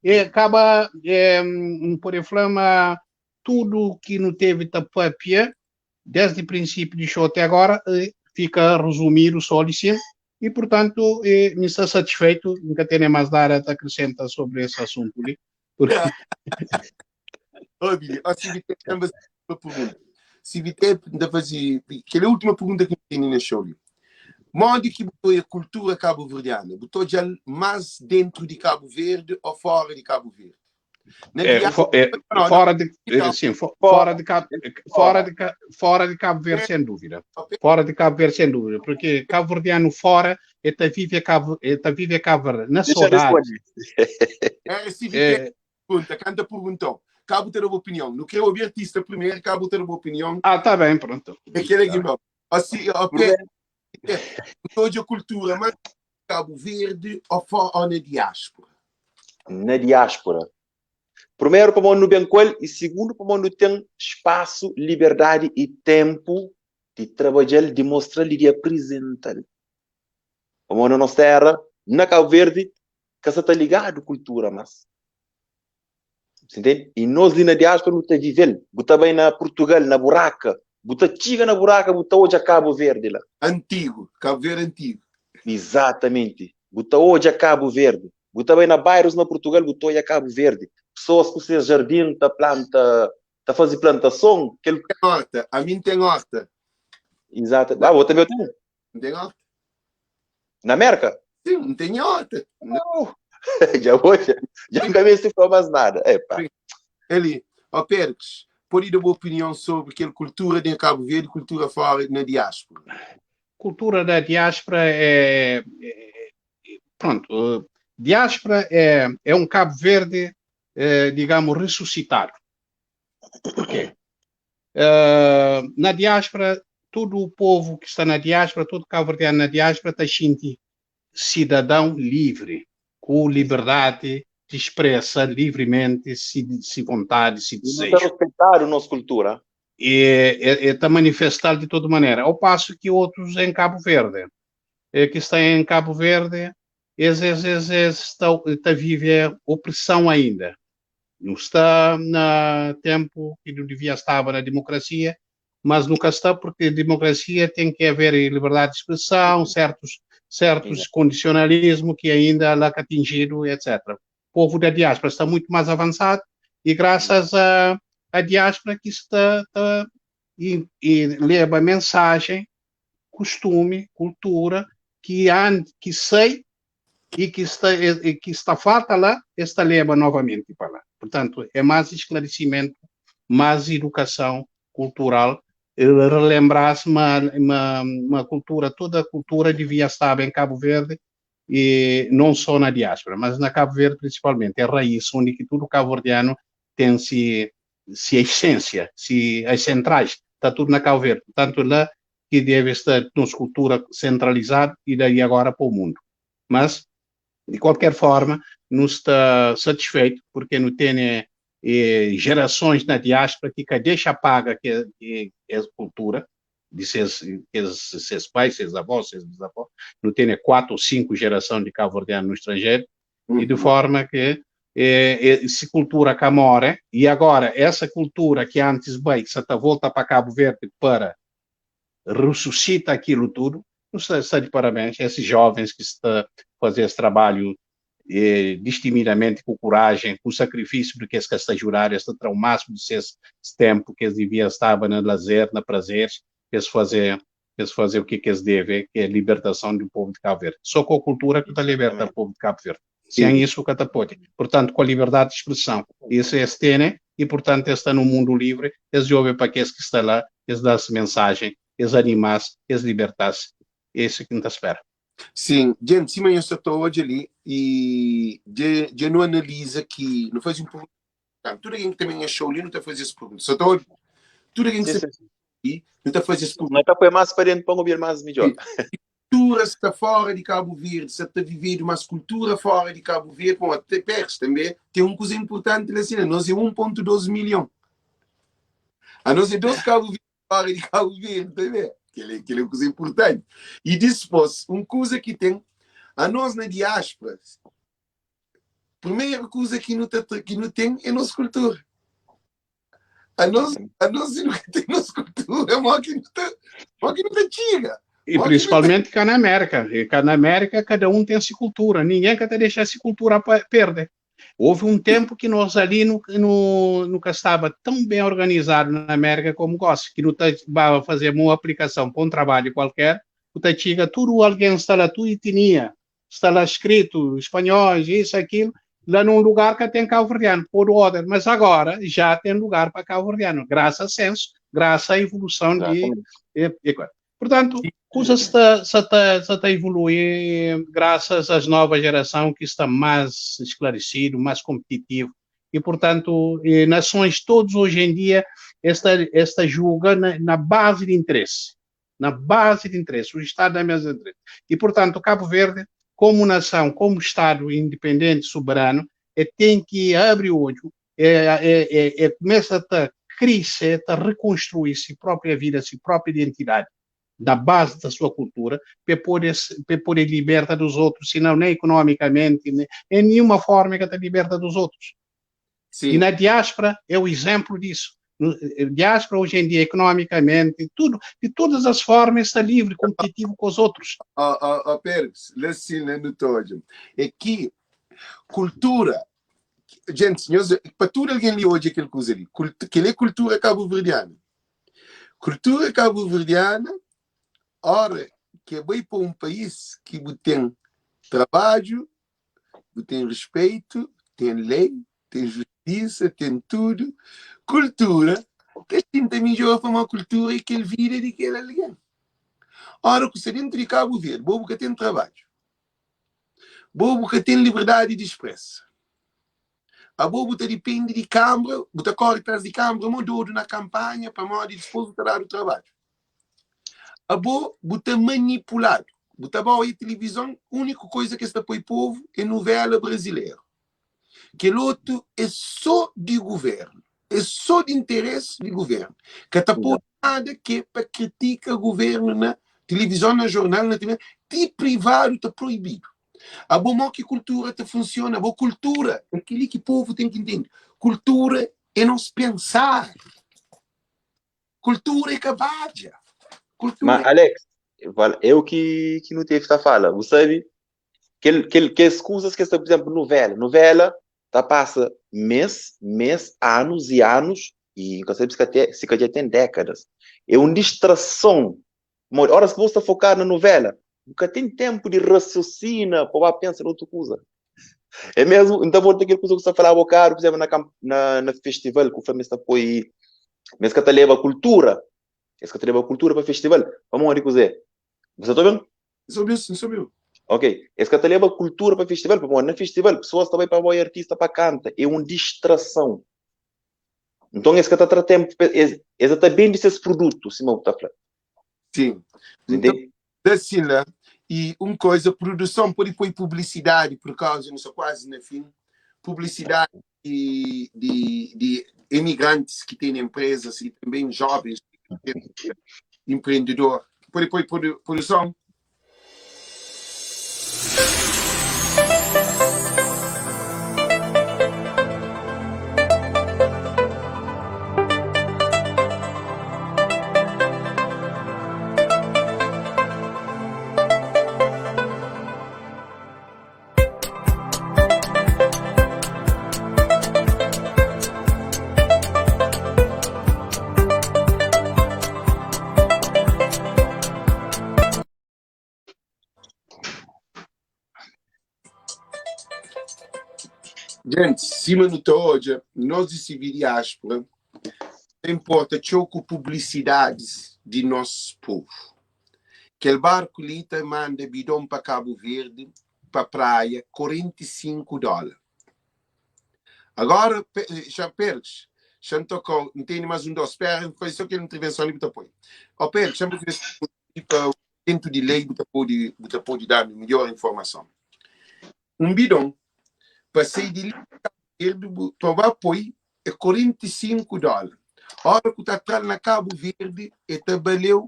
é, acaba, é, por inflama tudo que não teve tapapia, desde o princípio de show até agora, fica resumido só ali sim. E, portanto, eh, me está satisfeito, nunca tenho mais nada a acrescentar sobre esse assunto ali. Porque... Oh, Billy, oh, Civitep, também uma pergunta. Civitep, ainda fazia, que é a última pergunta que eu tenho na show. Modo que botou a cultura cabo-verdiana? Botou já mais dentro de Cabo Verde ou fora de Cabo Verde? Na É, fo- é, não, fora de, é, sim, fo- fora de Cabo, fora de, fora de Cabo Verde, sem dúvida. Fora de Cabo Verde, sem dúvida, porque cabo-verdiano fora, ele tá vive Cabo, ele tá vive Cabo Verde, na saudade. É, se é, pergunta, canta perguntou. Cabo ter uma opinião. Não quero ouvir artista primeiro, Cabo ter uma opinião. Ah, tá bem, pronto. Aquele aqui não. Assim, ok. Toda a cultura, mas Cabo Verde ou, fora, ou na diáspora? Na diáspora. Primeiro, para no bem com ele, e segundo, para não tem espaço, liberdade e tempo de trabalhar, de mostrar e de apresentar. Para na nossa terra, na Cabo Verde, que está ligado à cultura, mas. Você entende? E nós ali na diáspora não está vivendo. Você bem na Portugal, na buraca. Você chega na buraca, você hoje a Cabo Verde lá. Antigo, Cabo Verde antigo. Exatamente. Você hoje a Cabo Verde. Você bem na bairros na Portugal, você hoje a Cabo Verde. Pessoas com seu jardim, tá planta, tá fazendo plantação. Que... Tem horta, a mim tem horta. Exato. Ah, você também tem? Não tem horta. Na América? Sim, não tem horta. Não. já vou, já, já nunca se falou mais nada. Epa. Eli, ó Pérez, pode dar uma opinião sobre aquela cultura de Cabo Verde, cultura fora na diáspora? Cultura da diáspora é, é pronto, diáspora é, é um Cabo Verde, é, digamos, ressuscitado. Por quê? Uh, na diáspora, todo o povo que está na diáspora, todo cabo-verdiano na diáspora, está sentindo cidadão livre, com liberdade de expressa livremente se, se vontade, se desejo. E respeitar a nossa cultura. E está manifestado de toda maneira. Ao passo que outros em Cabo Verde, é, que estão em Cabo Verde, eles, eles, eles, eles estão, estão a viver opressão ainda. Não está na tempo que não devia estar na democracia, mas nunca está porque democracia tem que haver liberdade de expressão, certos certos condicionalismo que ainda lá que atingido, etc. O povo da diáspora está muito mais avançado e graças à a, a diáspora que está, está e, e leva mensagem, costume, cultura que que sei e que está e que está falta lá, esta leva novamente para lá. Portanto, é mais esclarecimento, mais educação cultural Relembra-s ma, ma, ma kultura, toda a kultura devia estaba em Cabo Verde e não só na diáspora, mas na Cabo Verde principalmente, é raiz onde que tudo cabo-verdiano tem se, se essência, se as centrais, está tudo na Cabo Verde. Portanto, lá que deve estar nossa cultura centralizada e daí agora para o mundo. Mas, de qualquer forma, não está satisfeito porque não tem gerações na diáspora que deixa paga que, que é cultura de seus, seus, pais, seus avós, seus bisavós, não tem quatro ou cinco gerações de cabo-verdiano no estrangeiro, e de forma que se cultura cá morre, e agora essa cultura que antes veio, se está volta para Cabo Verde para ressuscita aquilo tudo, está, está de parabéns, esses jovens que estão a fazer esse trabalho destemidamente, com coragem, com sacrifício, porque esse que está a jurar, este terá o máximo de esse tempo que eles deviam estar na lazer, na prazeres, eles fazer, eles fazer o que, que eles devem, que é a libertação do povo de Cabo Verde. Só com a cultura que está liberta o povo de Cabo Verde. Sem isso, o que pode. Portanto, com a liberdade de expressão. Isso é têm, e, portanto, está no mundo livre, eles ouvem para aqueles que estão lá, eles dão-se mensagem, eles animam-se, eles libertam-se. Esse é que nos espera. Sim, gente, sim, eu estou hoje ali e já não analisa que não faz um pergunta. Tudo alguém que também achou ali não está a fazer essa pergunta. Só estou tudo alguém que sim, sim. não está a fazer essa pergunta. Não está a mais para dentro para ouvir mais melhor. Cultura está fora de Cabo Verde, se está vivendo mais cultura fora de Cabo Verde, bom, até perto também tem uma coisa importante lá assim, nós é 1.12 milhão. A nós é dois Cabo Verde fora de Cabo Verde também. Que é uma coisa importante. E depois, uma coisa que tem, a nós na diáspora, primeira coisa que não, tá, que não tem é nossa cultura. A nós, a nós não tem nossa cultura, é mó que não tá, mó que não tá chega. E principalmente cá na América. E cá na América, cada um tem sua cultura. Ninguém quer deixar essa cultura perder. Houve um tempo que nós ali no, no, nunca estava tão bem organizado na América como gosta, que não estava fazer uma aplicação para um trabalho qualquer, o Tatiga, tudo alguém está lá, tudo etnia, está lá escrito, espanhóis, isso, aquilo, lá num lugar que tem cabo-verdiano, por ordem, mas agora já tem lugar para cabo-verdiano, graças ao censo, graças à evolução de, de, de Portanto, coisa está, está, está a evoluir graças às nova geração que está mais esclarecido, mais competitivo. E, portanto, nações todos hoje em dia esta, esta julga na, na base de interesse. Na base de interesse, o Estado é mesmo interesse. E, portanto, Cabo Verde, como nação, como Estado independente, soberano, é, tem que abrir o olho, é, é, é, é, começa a crescer, a reconstruir sua própria vida, sua própria identidade da base da sua cultura, para poder, para poder libertar dos outros, senão nem economicamente, nem, em nenhuma forma que te liberta dos outros. Sim. E na diáspora é o exemplo disso. No, diáspora hoje em dia, economicamente, tudo, de todas as formas, está livre, competitivo com os outros. Ó, ó, ó, Pérez, no todo. É que cultura, gente, senhores, para tudo alguém li hoje aquele coisa ali, que é cultura cabo-verdiana. Cultura cabo-verdiana, ora, que é bem para um país que tem trabalho, tem respeito, tem lei, tem justiça, tem tudo. Cultura, tem também já uma cultura e que ele vira de aquele alguém. Ora, que você dentro de Cabo Verde, bobo que tem trabalho, bobo que tem liberdade de expressa. A bobo te depende de câmara, bota corre atrás de câmara, mudou na campanha para modo de depois dar o trabalho. A bo bota manipulado. Bota boa e televisão, a única coisa que está para o povo é novela brasileira. Que outro é só de governo. É só de interesse de governo. Que está por nada que para critica o governo na televisão, na jornal, na TV, de privado está proibido. A boa que cultura te funciona, a boa cultura, é aquilo que o povo tem que entender. Cultura é não se pensar. Cultura é cabadia. Cultura Mas, Alex, eu que, que não teve esta fala, você sabe que, que, que as coisas que, por exemplo, novela, novela, tá passa mês, mês, anos e anos, e nunca sabe se até, se já tem décadas. É uma distração. Horas que você está focado na novela, nunca tem tempo de raciocínio para pensar noutra coisa. É mesmo, então vou ter aquela coisa que você falava, caro, por exemplo, na, na, na festival que o FEMES apoia, mas que leva cultura. Es ka ta leba kultura pa festival. Pamodi kuzê? Bu sa ta obi-m? N sa obi-u, n sa obi-u. Ok. Es ka ta leba kultura pa festival pamodi na festival pesoas ta bai pa aboi artista pa kanta. É un distrason. Nton es ka ta tra ténpu pa es, es ta bende ses produtu, sima bu ta fla. Sim. Então, da assim lá, e um coisa, produção pode pôr publicidade, por causa, não sou quase na fim, publicidade de, de, de imigrantes que têm empresas e também jovens empreendedor. Pode pôr produção? Gente, sima nu ta odja, nos di CV Diáspora ta inporta txeu ku publisidadis di nos povu. Kel barku li ta manda bidon pa Kabu Verdi, pa praia, 45 dóla. Agora, xa Pérez, xa N toka-u, N tene más un dos. Spera, N faze só kel intervenson li bu ta poi. Ó Pérez, xa N faze pa dentu di lei bu ta pode, bu ta pode da-nu midjór informason. Un bidon pa sai di li pa Kabu Verdi bu pa ba poi é 45 dóla. Ora ku ta tra-l na Kabu Verdi e ta bale-u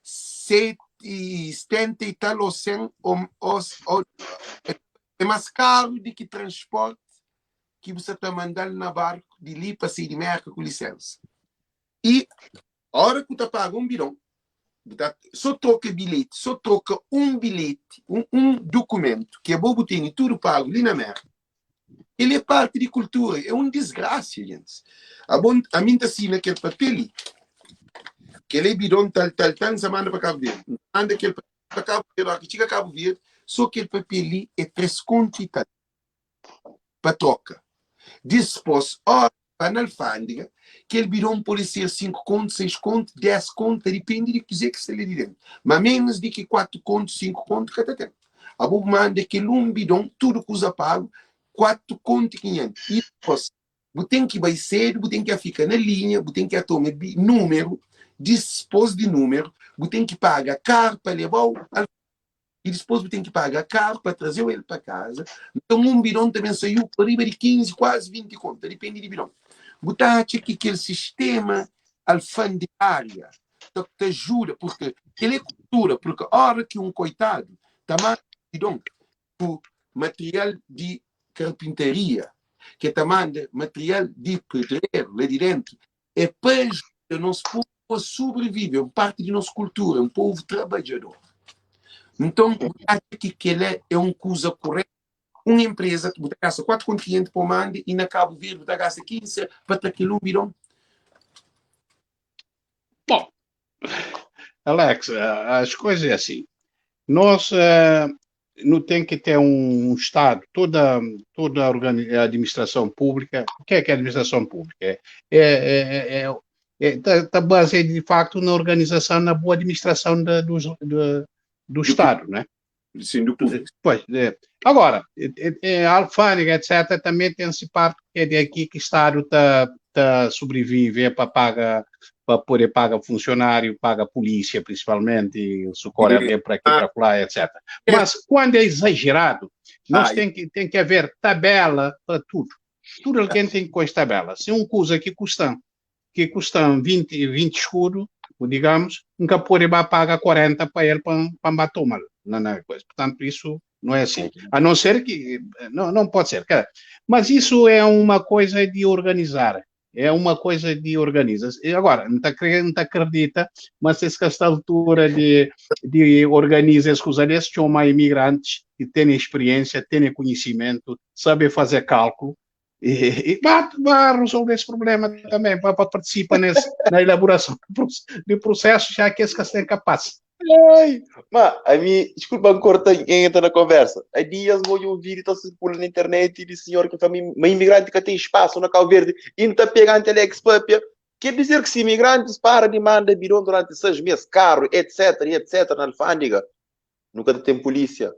7, 70 i tal ô 100 ô, ô, ô, é más karu di ki transporti ki bu sa ta manda-l na barku di li pa sai di Merka ku lisensa. I ora ku ta paga un bidon, bu ta so troka bilheti, so troka un bilheti, un, un dukumentu ki abo bu tene tudu pagu li na Merka. El é parti di kultura, é un disgrasia, gentis. Abo, ami N ta sina kel papel li, kel é bidon tal, tal, tal, N sa manda pa Kabu Verdi. N ta manda kel papel pa Kabu Verdi, ora ki txiga Kabu Verdi, so kel papel li é 3 kontu i tal pa troka. Dispos, ora ki ba na alfândega, kel bidon pode ser 5 kontu, 6 kontu, 10 kontu, ta dipende di kuzê ki sta li di dentu. Ma ménus di ki 4 kontu, 5 kontu ka ta ten. Abo bu manda kel un bidon, tudu kuza pagu, 4 kontu i 500. I dipos, bu ten ki bai sedu, bu ten ki fika na linha, bu ten ki toma númeru, dispos di númeru, bu ten ki paga kar pa leba-u i dispos bu ten ki paga kar pa traze-u el pa kaza. Nton, un bidon ta ben saiu pa riba di 15, kuazi 20 kontu, ta dipende di bidon. Bu ta atxa ki kel sistema alfandegária ta ta ajuda, purke kel é kultura, purke ora ki un koitadu ta manda bidon ku material di karpintaria, ke ta manda material di pedreru la di dentu, é pa ajuda nos povu a sobrevive, é un parti di nos kultura, é un povu trabadjador. Nton, bu ta atxa ki kel-la é un kuza kuretu? Un enpreza, bu ta gasta 4 kontinenti pa bu manda i na Kabu Verdi bu ta gasta 15 pa tra kel un bidon? Bom, Alex, as coisas é assim. Nós uh, não tem que ter um Estado, toda, toda a administração pública. O que é que é a administração pública? É, é, é, é, tá, tá baseado de facto na organização, na boa administração da, do, do, do Estado, né? Sim, do público. Pois, é. Agora, é, é, a alfândega, etc., também tem-se parte que é de aqui que o Estado está tá sobrevive, é para pagar para poder pagar funcionário, paga polícia principalmente, socorre alguém para aqui, para lá, etc. Mas quando é exagerado, nós tem que, tem que haver tabela para tudo. Tudo alguém tem que com tabela. Se um coisa que custa que custa 20, 20 escudo, digamos, nunca pode pagar 40 para ele para, para tomar. Não, não, coisa. Portanto, isso não é assim. A não ser que. Não, não pode ser. Mas isso é uma coisa de organizar. É uma coisa de organizar. Agora, não está não acredita, mas se esta altura de, de organizar as coisas, chama imigrantes que têm experiência, têm conhecimento, sabem fazer cálculo, e, e vai, vai resolver esse problema também, vai, vai participar nesse, na elaboração do processo, já que esse que é capaz. Ai, mas a mim, desculpa cortar quem entra na conversa. Há dias vou um vídeo está circulando na internet de senhor que fala, mas imigrante que tem espaço na Cabo Verde, e não está pegando Alex Papia. Quer dizer que se imigrantes para de manda bidon durante 6 meses, carro, etc, etc, na alfândega, nunca ta tem polícia,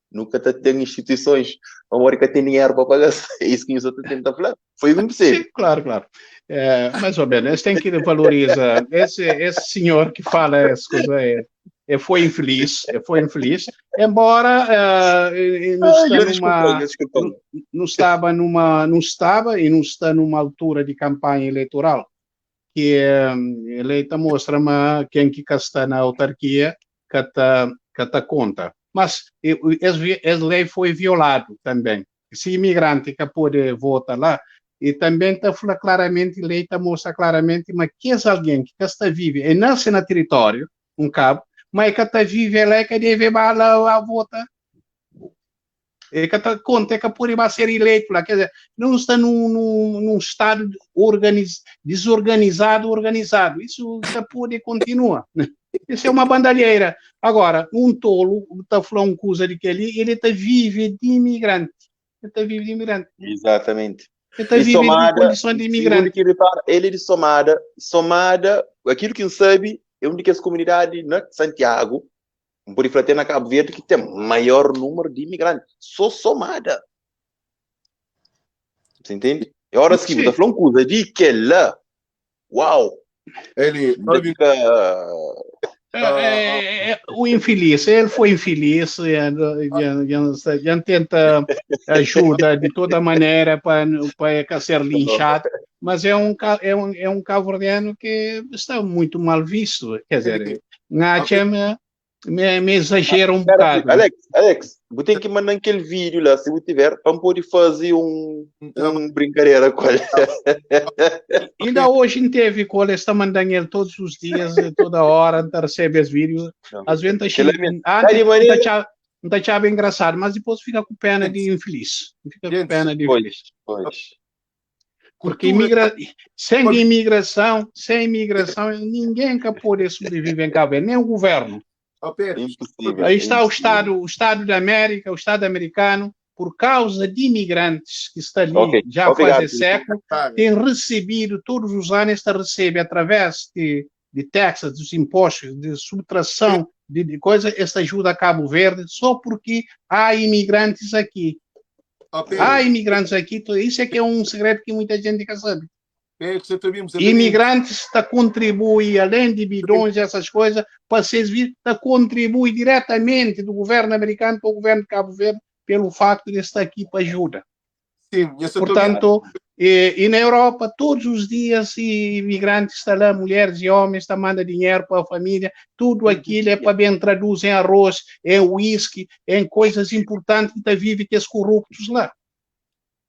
nunca ta tem instituições, pamodi ka tem dinheiro para pagar. É isso que nós ta tenta falar. Foi o que percebi. Sim, claro, claro. É, mais ou menos, eles têm que valorizar. Esse, esse senhor que fala essas coisas é, é, foi infeliz, é, foi infeliz, embora é, não, está numa, não, não estava numa, não estava e não está numa altura de campanha eleitoral que eleita mostra-me quem que está na autarquia que tá, que tá conta. Mas esse, esse lei foi violado também. Se imigrante que pode votar lá, e também está falando claramente, lei está mostra claramente, mas que é alguém que está vive e nasce no território, um cabo, mas que está vive lá que deve lá a votar. É que tá, conta é que pode ser eleito lá, quer dizer, não está num, num, num estado organiz, desorganizado, organizado. Isso está pode continua. Isso é uma bandalheira. Agora, um tolo está falando coisa de que ali, ele está vive de imigrante. Ele está vive de imigrante. Exatamente. Ele está vive de condição de imigrante. Que repara, ele é de Somada, Somada, aquilo que sabe, é uma das comunidades na Santiago, por falar na Cabo Verde, que tem maior número de imigrantes. Só Somada. Você entende? E horas que você falando coisa de que lá, uau! Ele, fica... É, é, o infeliz, ele foi infeliz, ele tenta ajuda de toda maneira para, para ser linchado, mas é um, é um, é um cabo-verdiano que está muito mal visto. Quer dizer, me, me, me exagera um bocado. Alex, Alex, vou ter que mandar aquele vídeo lá, se você tiver, para poder fazer um, um brincadeira com ele. Ainda hoje não teve com ele, está mandando ele todos os dias, toda hora, recebe os vídeos. Às vezes está não tá engraçado, mas depois fica com pena de infeliz. Fica com pena de infeliz. Pois, pois. Porque imigra... sem imigração, sem imigração, ninguém que pode sobreviver em Cabo Verde, nem o governo. Impossível, Aí está o Estado, o Estado da América, o Estado americano, por causa de imigrantes que está ali okay. já Obrigado. faz século, tem recebido todos os anos, está recebe através de, de Texas, dos impostos, de subtração de, de coisa, esta ajuda a Cabo Verde, só porque há imigrantes aqui. Há imigrantes aqui, isso é que é um segredo que muita gente não sabe. Imigrantes está contribui, além de bidões e essas coisas, para vocês virem, está contribui diretamente do governo americano para o governo de Cabo Verde, pelo facto de estar aqui para ajuda. Sim, Portanto, e, e, na Europa, todos os dias, imigrantes estão lá, mulheres e homens, estão mandando dinheiro para a família, tudo aquilo é para bem traduz em arroz, em uísque, em coisas importantes que tá vive que os corruptos lá.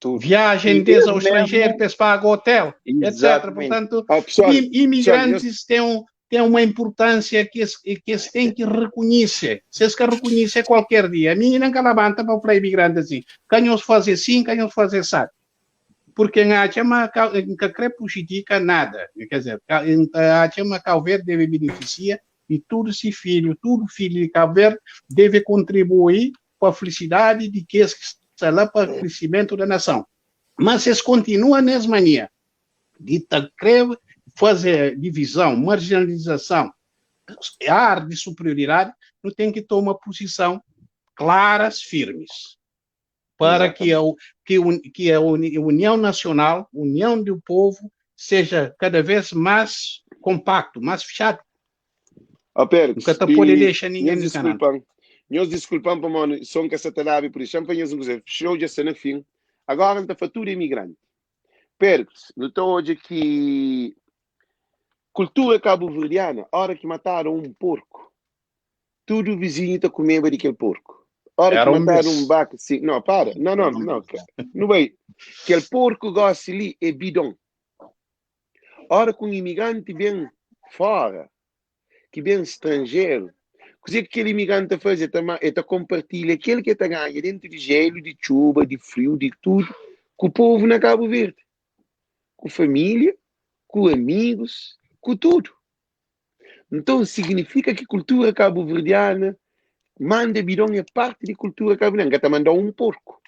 Tudo. Viagem desde ao estrangeiro, que paga hotel, etc. Portanto, oh, pessoal, imigrantes têm, um, têm uma importância que que se tem que reconhecer. Se se reconhecer qualquer dia. A minha não levanta para falar imigrante assim. Canhos fazer sim, canhos fazer sabe. Porque não quer prejudica nada. Quer dizer, a chama Cabo Verde deve beneficiar e todo esse filho, todo filho de Cabo Verde deve contribuir para a felicidade de que está lá para o crescimento da nação. Mas eles continuam nessa mania de fazer divisão, marginalização, ar de superioridade, não tem que tomar posição claras, firmes, para que a, que, que a União Nacional, União do Povo, seja cada vez mais compacto, mais fechado. Oh, Pérez, Nunca pode deixar ninguém no canal. Nós desculpamos, mano, som que essa talabe, por isso, champanhe, um coisa, show já está no fim. Agora está fatura imigrante. Pérez, não estou hoje que cultura cabo-verdiana, hora que mataram um porco, tudo vizinho está comendo daquele porco. Hora Era que um mataram mês. um baco, sim, não, para, não, não, não, não vai. Aquele porco gosta ali é bidon. Hora que um imigrante vem fora, que vem estrangeiro, coisa que aquele imigrante faz é também é compartilha aquele que está ganha dentro de gelo, de chuva, de frio, de tudo, com o povo na Cabo Verde, com família, com amigos, com tudo. Então significa que cultura cabo-verdiana manda bidon é parte de cultura cabo-verdiana, que está mandando um porco.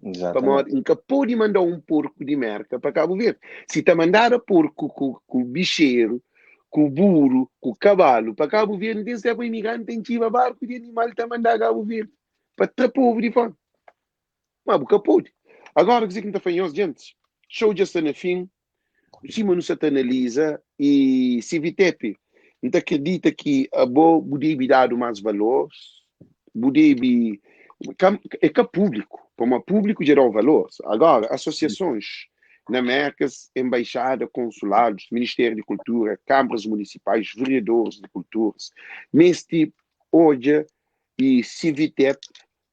Pamodi Exatamente. N ka pode manda un porku di Merka pa Kabu Verdi. Si ta mandada porku ku, ku bixeru, ku buru, ku kabalu pa Kabu Verdi, N ten serteza ma imigranti ta intxiba barku di animal ta manda Kabu Verdi pa tra povu di fomi. Ma bu ka pode. Agora kuzê ki N ta fla nhos, gentis? Show dja sta na fin, sima nu sa ta analiza y CVTEP, N ta akredita ki abo bu debe dadu más valor, bu debe, ka, é ka públiku, pamodi públiku dja da-u valor. Agora, asosiasons na Merkas, embaixada, konsuladus, Ministériu di Kultura, Kâmaras Munisipais, vereadores di kulturas, meste odja y CVTEP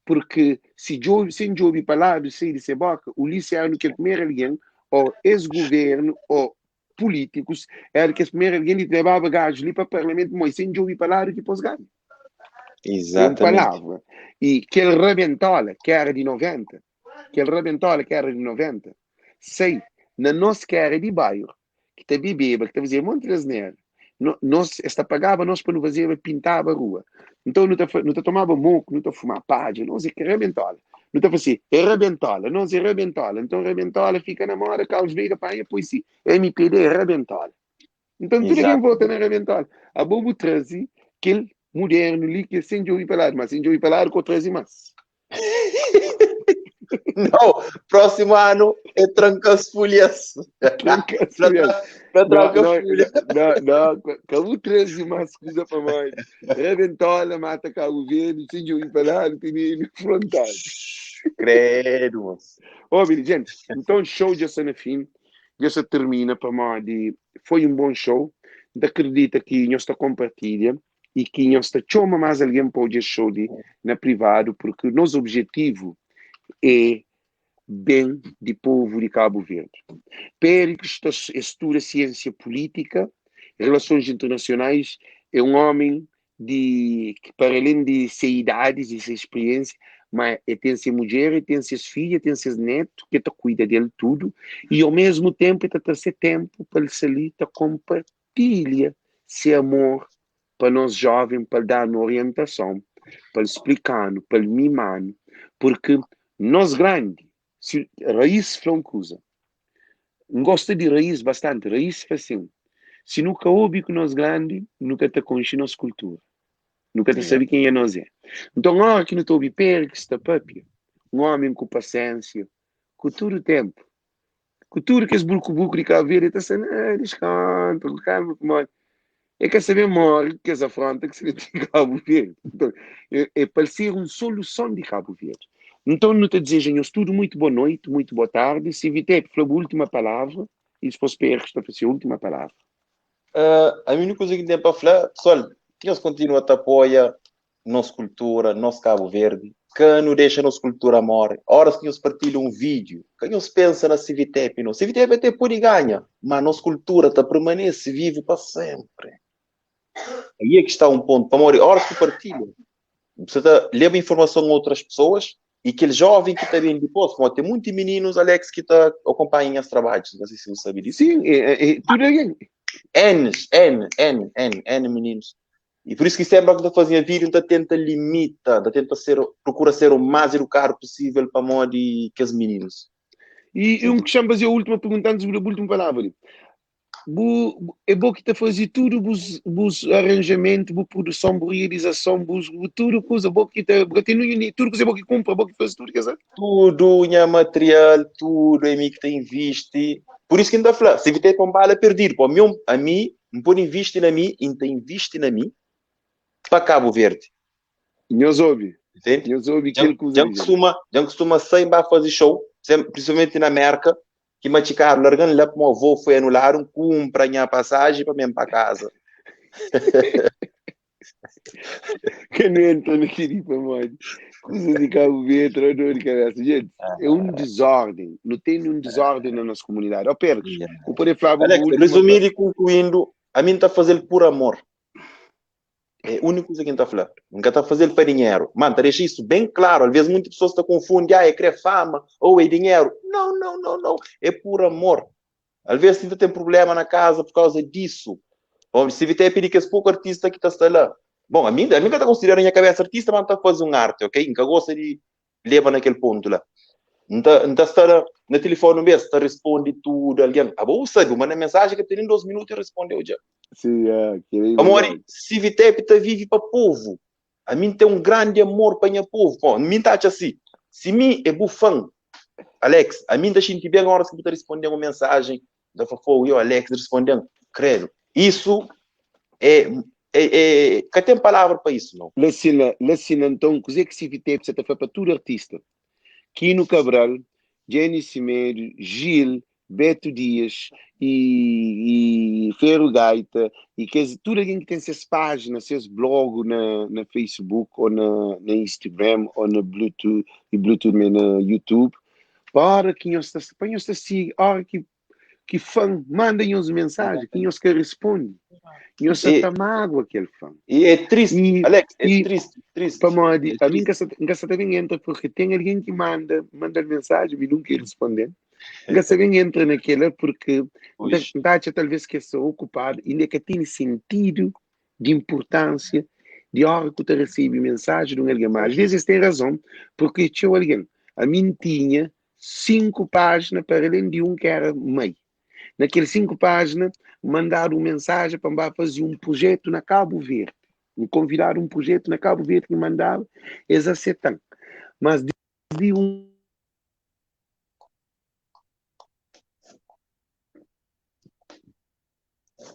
Purki si djobi, sen djobi pa ladu sai di se boka, Ulissi éra kel primeru algen, ô es guvernu, ô pulítikus, éra kes primeru algen di lebaba gajus li pa parlamentu, pamodi sen djobi pa ladu ki pôs ganha. É un Exatamente. palavra. I kel rabentola ki éra di 90, kel rabentola ki éra di 90, sai na nos ki éra di bairu, ki ta bebeba, ki ta fazeba monti di asnera. No, nos, es ta pagaba nos pa nu fazeba, pintaba rua. Nton, nu ta, nu ta tomaba moku, nu ta fuma padja, nos é ki rabentola. Nu ta fase, é rabentola, nos é rabentola. Nton, rabentola fika na moda, Carlos Veiga panha, poi si, MPD é rabentola. Nton, tudu algen vota na rabentola. Abo bu traze kel modernu li ki é sen djobe pa ladu, mas sen djobe pa ladu ko traze mas. Não, próximo ano é tranca as folhas. Tranca as folhas. Pra tranca não, folha. Não, não, Cabo 13 mais coisa para mãe. Rebentola, mata Cabo Verde, sem de ouvir falar, não tem nem frontal. Credo, moço. Ô, oh, gente, então show já está na fim, já se termina para mãe. Foi um bom show. Acredita que nós está compartilha. i ki nhos ta txoma más algen pa odja es show li na privadu purki nos objetivu é ben di povu di Kabu Verdi. Péricles ta studa siênsia pulítika, relasons internasionais, é un ómi di ki para alén di se idadis i se spriênsia, ma e ten se mudjer, e ten ses fidju, e ten ses netu ki e ta kuida del tudu i au mesmu tenpu e ta tra se tenpu pa el sta li ta konpartilha se amor pa nos jóven, pa el da-nu orientason, pa el splika-nu, pa el mima-nu, purki nos grandi, si Raís fla un kuza, N gosta di Raís bastanti, Raís fla sin, si nu ka obi ku nos grandi, nu ka ta konxe nos kultura, nu ka ta sabe kenha nos é. Nton, óra ki nu ta obi Péricles ta pâpia, un ómi ku pasiénsia, ku tudu ténpu, Ku tudu kes bruku-bruku di Kabu Verdi, el ta sta na diskonta, ku kalma, pamodi el ka sabe mori ku kes afronta ki sta na di Kabu Verdi. Nton, é pa el ser un soluson di Kabu Verdi. Nton, nu ta dizeja nhos tudu muitu bo noiti, muitu bo tardi. Sivitep fla bu última palavra y dipôs Perres ta fla se última palavra. Ami úniku kuza ki N ten pa fla, pesoal, nhos kontinua ta apoia nos kultura, nos Kabu Verdi, ka nu dexa nos kultura more. Oras ki nhos partilha un vídiu, ka nhos pensa na CVTEP, no. CVTEP até pode ganha, ma nos kultura ta permanese vivu pa senpri. Aí é ki sta un pontu, pamodi oras ki partilha, bu ta leba informason a outras pessoas e kel jovem ki ta ben dipôs, pamodi ten munti mininus, Alex, ki ta akonpanha nhas trabadjus, não sei se bu sabe disso. Sim, é, é, tudo alguém. N, N, N, N, N meninos. E por isso que sempre que eu fazia vídeo, eu tenta limita, eu tenta ser, procura ser o mais educado possível para modo que os meninos. E um que chama fazer a última pergunta antes da última palavra. Bu, é bom que te fazer tudo bus, bus arranjamento, bu produção, bu realização, bus, bu tudo coisa bom que te, porque tem tudo coisa bom que compra, bom que faz tudo, quer dizer? Tudo, nha material, tudo, é mim que te investe. Por isso que ainda fala, se você tem bala perdido, pô, a mim, a mim N pode invisti na mi i N ta invisti na mi pa Kabu Verdi. Nhos obi. Entende? Nhos obi kel kuza Dja N kustuma, dja N kustuma sai N ba faze show, sem, principalmente na Merka, ki ma txikadu larga-m la pamodi voo foi anuladu, N kunpra nha pasaji pa ben pa kaza. Ka nu entra na kel-li pamodi kuzas di Kabu Verdi tra dor di kabesa. Gente, é un dizórden. Nu ten un dizórden na nos komunidadi. Ó Percos, bu pode flaba Alex, bu última resumido e concluindo, ami N ta faze-l por amor. É úniku kuza ki N ta fla. N ka ta faze-l pa dinheru. Ma N ta dexa isu ben klaru. Alvês munti pesoas ta konfundi, ah, é kre fama ou é dinheru. Não, não, não, não. É por amor. Alvês N ta ten prubléma na kaza pur kauza disu. Bom, si vi te pidi kes poku artista ki ta sta la. Bom, ami, ami ka ta konsidera nha kabesa artista, ma N ta faze un arti, ok? N ka gosta di leba na kel pontu la. N ta, N ta sta na, na tilifoni un bes, ta responde tudu algen. Abo bu sabe, bu manda mensajen ka ten nen dos minutu i respondeu dja. Sim, yeah, kel-li é Pamodi verdadi. CVTEP ta vive pa povu. Ami N ten un grandi amor pa nha povu. Bom, mi N ta atxa si, si mi é bu fan, Alex, ami N ta xinti ben óras ki bu ta responde-m un mensajen, N ta fla, Fogu, yo, Alex responde-m. Kredu, isu é, é, é, ka ten palavra pa isu, nau. La sina, la sina, nton, kuzê ki CVTEP sa ta fla pa tudu artista? Kino Cabral, Jenny Semedo, Gil, Beto Dias e, e Ferro Gaita e kes, tudo alguém que tem ses páginas, ses blog na, na Facebook ou na, na Instagram ou na Bluetooth e Bluetooth na YouTube, pa hora que nhos ta, pa nhos ta siga, hora que ki fan manda nhos mensajen ki nhos ka responde, nhos sa ta mágua kel fan. E é triste, e, Alex, é e, triste, triste. Pamodi, é a mim nka sa ta ben entra porque tem alguém que manda, manda mensagem e nunca responde. Nka sa ben entra naquela porque nta atxa talvez que sou ocupado e ka tem sentido de importância de hora que tu recebe mensagem de um alguém. Mas às vezes tem razão, porque tinha alguém. A mim tinha 5 página para além de um que era mei. Naquele 5 página, mandaram uma mensagem para me fazer um projeto na Cabo Verde. Me convidaram um projeto na Cabo Verde que mandaram, eles aceitam. Mas de um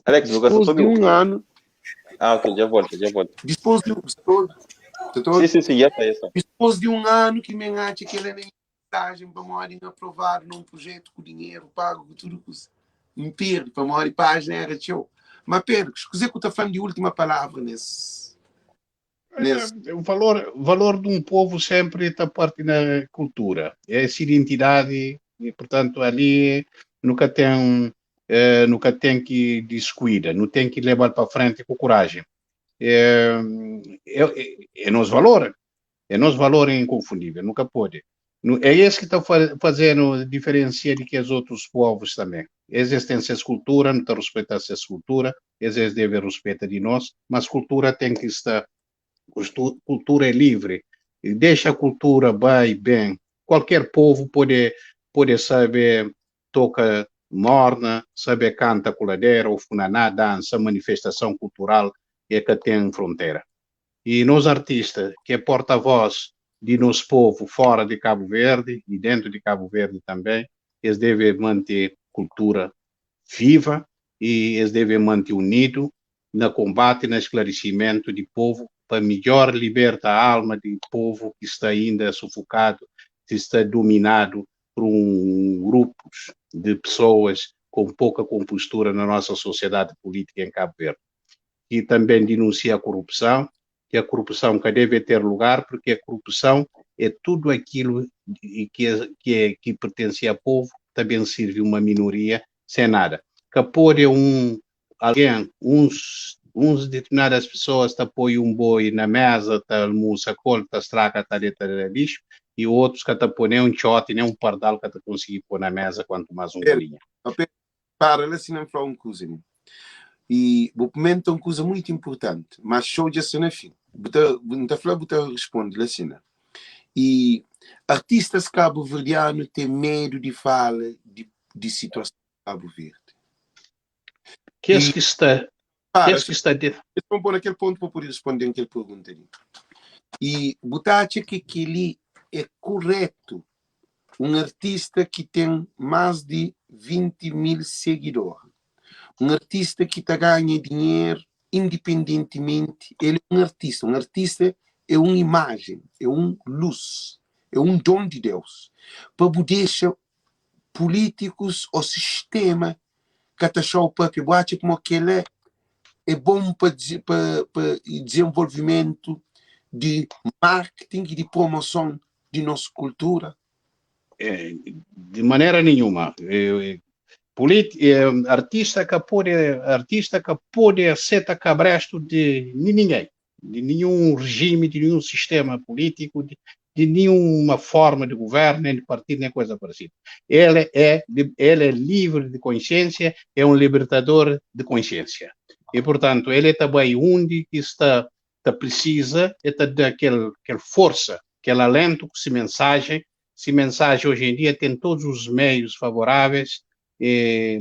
Alex, depois de um ano. Ah, ok, já volto, já volto. Depois de um, sim, sim, sim, já está, já está. Depois de um ano que me acha que ele nem mensagem para morrer aprovado num projeto com dinheiro pago com tudo que me perde para morrer página era teu. Mas Pedro, escusei que eu estou falando de última palavra nesse. nesse... O valor, valor de um povo sempre está parte na cultura, é essa identidade e, portanto, ali nunca tem, eh, nunca tem que descuida, não tem que levar para frente com coragem. É, é, é, é nosso valor, é nosso valor é inconfundível, nunca pode. É esse que está fazendo diferença de que os outros povos também. Eles têm sua cultura, não estão respeitando sua cultura, eles devem respeitar de nós, mas cultura tem que estar, cultura é livre, deixa a cultura vai bem. Qualquer povo pode, pode saber toca morna, saber canta coladeira ou funaná, dança, manifestação cultural, é que tem fronteira. E nós artistas, que é porta-voz de nosso povo fora de Cabo Verde e dentro de Cabo Verde também, eles devem manter cultura viva e eles devem manter unido no combate e no esclarecimento do povo para melhor libertar a alma do povo que está ainda sufocado, que está dominado por um grupos de pessoas com pouca compostura na nossa sociedade política em Cabo Verde. E também denuncia a corrupção, que a corrupção que deve ter lugar, porque a corrupção é tudo aquilo que, que, é, que pertence ao povo, também serve uma minoria sem nada. Que pode um, alguém, uns, uns determinadas pessoas te apoiam um boi na mesa, te almoça, col, te estraga, te deita lixo, e outros que te põem nem um chote, nem um pardal que te conseguir pôr na mesa, quanto mais um galinha. Para, assim não falar um coisa. E vou comentar uma coisa muito importante, mas show de na fim. Não tá falando, você responde assim. E artistas cabo-verdianos têm medo de falar de, de situação de Cabo Verde. Que é que está? Para, Que é que está de... Vamos pôr naquele ponto para poder responder aquela pergunta ali. E botar que aquele é correto um artista que tem mais de 20 mil seguidores, um artista que está ganhando dinheiro independentemente, ele é um artista. Um artista é uma imagem, é um luz, é um dom de Deus. Para deixar políticos ou sistema que tá o próprio boate como que ele é, é bom para, para, para desenvolvimento de marketing e de promoção de nossa cultura? É, de maneira nenhuma. É, é, artista que pode artista que pode aceitar cabresto de ninguém, de nenhum regime, de nenhum sistema político, de, de nenhuma forma de governo, nem de partido, nem coisa parecida. Ele é, ele é livre de consciência, é um libertador de consciência. E, portanto, ele é também onde que está, está precisa, é daquele, aquela força, aquele alento, com essa mensagem, si mensaji hoje em dia tem todos os meios favoráveis, e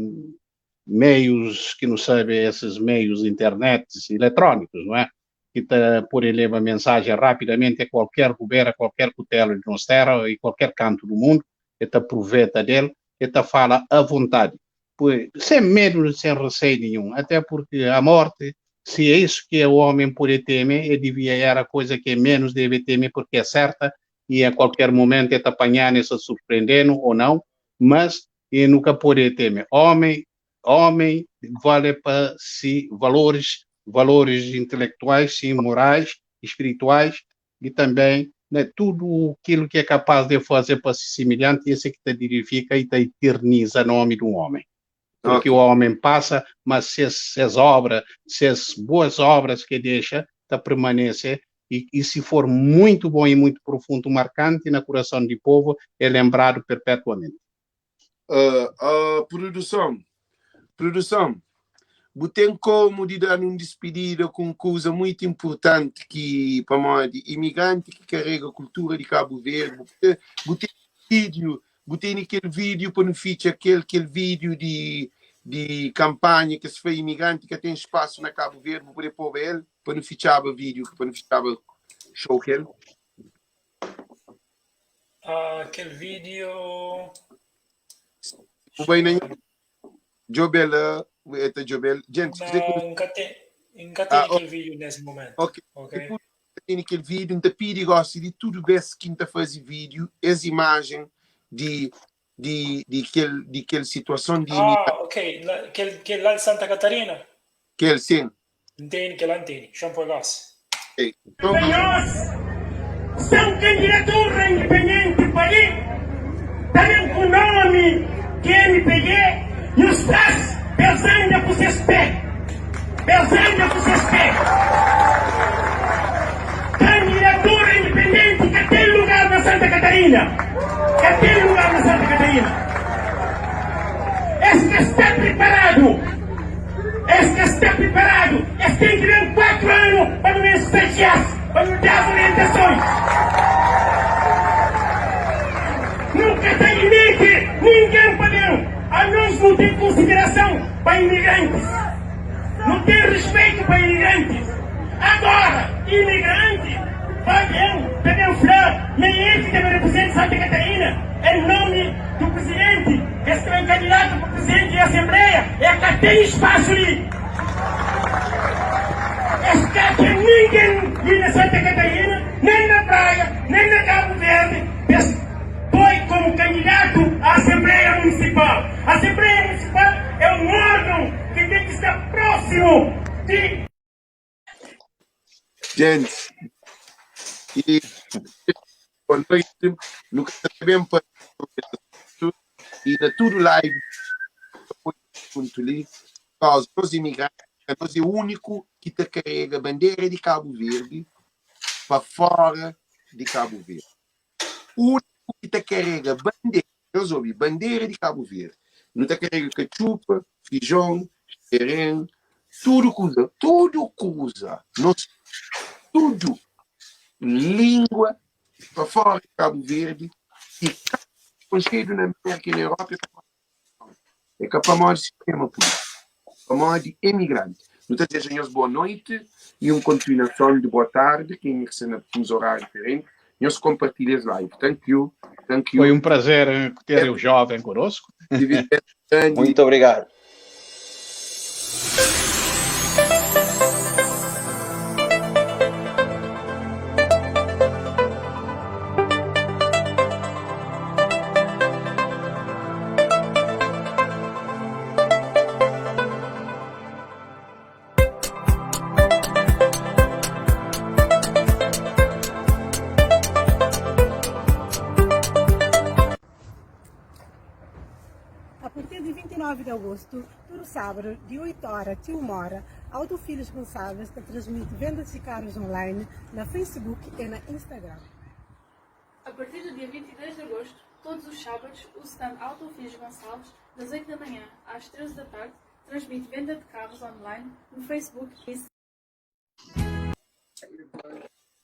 meios que não sabe esses meios internet eletrónicos, não é? Que ta pode levar mensagem rapidamente a qualquer rubera, a qualquer cutelo de nossa terra e qualquer canto do mundo, e ta aproveita dele, e ta fala à vontade. Pois, sem medo, sem receio nenhum, até porque a morte, se é isso que o homem pode temer, ele devia era a coisa que menos deve temer, porque é certa, e a qualquer momento é te apanhando e se surpreendendo ou não, mas ele nunca pode temer. Homem, homem vale para si valores, valores intelectuais, sim, morais, espirituais, e também né, tudo aquilo que é capaz de fazer para si semelhante, esse é que te dignifica e te eterniza o nome de um homem. Porque okay. o homem passa, mas se as obras, se as boas obras que deixa, te permanece e, e se for muito bom e muito profundo, marcante na coração do povo, é lembrado perpetuamente. Uh, uh, produção, produção, bu ten komu di da-nu un dispidida ku un kuza muitu inpurtanti ki pamodi imigranti ki karega kultura di Kabu Verdi bu bu ten vídiu bu tene kel vídiu pa nu fitxa kel kel vídiu di di kanpanha ki es fla imigranti ka ten spasu na Kabu Verdi bu pode poba el pa nu fitxaba vídiu pa nu fitxaba show kel. Ah, kel vídiu. Bu bai na Djobel e ta djobel. Gente, kuzê ki Não, nka ten, nka tene kel vídeo nesse momento. Ok. Ok. Dipus nka tene kel vídeo, nta pidi gosi di tudu bes ki nta fazi vídeo es imagen di di di kel di kel situason di Ah, ok. La, kel kel lá di Santa Catarina? Kel, sim. Nteni, kel lá nteni. Xan poi gosi. Ok. Pa nhos sta un kandidatura indipendenti pa li, ta ben ku nomi di MPG, nhos tras pa es anda ku ses pé, pa es anda ku ses pé. Kandidatura indipendenti ka ten lugar na Santa Catarina, ka ten lugar na Santa Catarina. Es ka sta priparadu. Es ka sta priparadu. Es ten ki ben 4 anu pa nu ben stagia-s, pa nu da-s orientasons. Nu ka ta admiti ningen pa ben. Anos nu ten konsiderason pa imigrantis. Nu ten rispeitu pa imigrantis. Agora, imigranti pa ben ta ben fla ma é el ki ta ben reprezenta Santa Catarina en nomi du prizidenti. Es ta ben kandidatu pa prizidenti di asenbleia, e ka ten spasu li. Es ka ten ningen li na Santa Katarina, nen na Praia, nen na Kabu Verdi pa es poi komu kandidatu a asenbleia munisipal. Asenbleia munisipal é un orgon ki ten ki sta prosimu di. Gente, e boa noite. Nu ka ta ben pa e na tudo live assunto li, causa nos imigrantes, nós é o único que ta carrega bandeira de Cabo Verde pa fora de Cabo Verde. Único que ta carrega bandeira, nós ouvi bandeira de Cabo Verde. Nu ta carrega cachupa, feijão, xerém, tudo kuza, tudo kuza, nós tudo língua pa fora de Cabo Verde e conchedo na América e na Europa é ka pamodi sistema político, pamodi emigrante. Nu ta deseja nhos boa noite e un continuação de boa tarde, quem é que está na fuso horário diferente, nhos compartilha esse live. Thank you, thank you. Foi um prazer ter o jovem conosco. Muito obrigado. A partir di 29 di agostu, tudu sábadu, di 8 óra ti 1 óra, Auto Filhos Gonçalves ta transmiti vendas di karus online na Facebook e na Instagram. A partir do dia 22 de agosto, todos os sábados, o stand Auto Filhos Gonçalves, das 8 da manhã às 13 da tarde, transmite venda de carros online no Facebook e.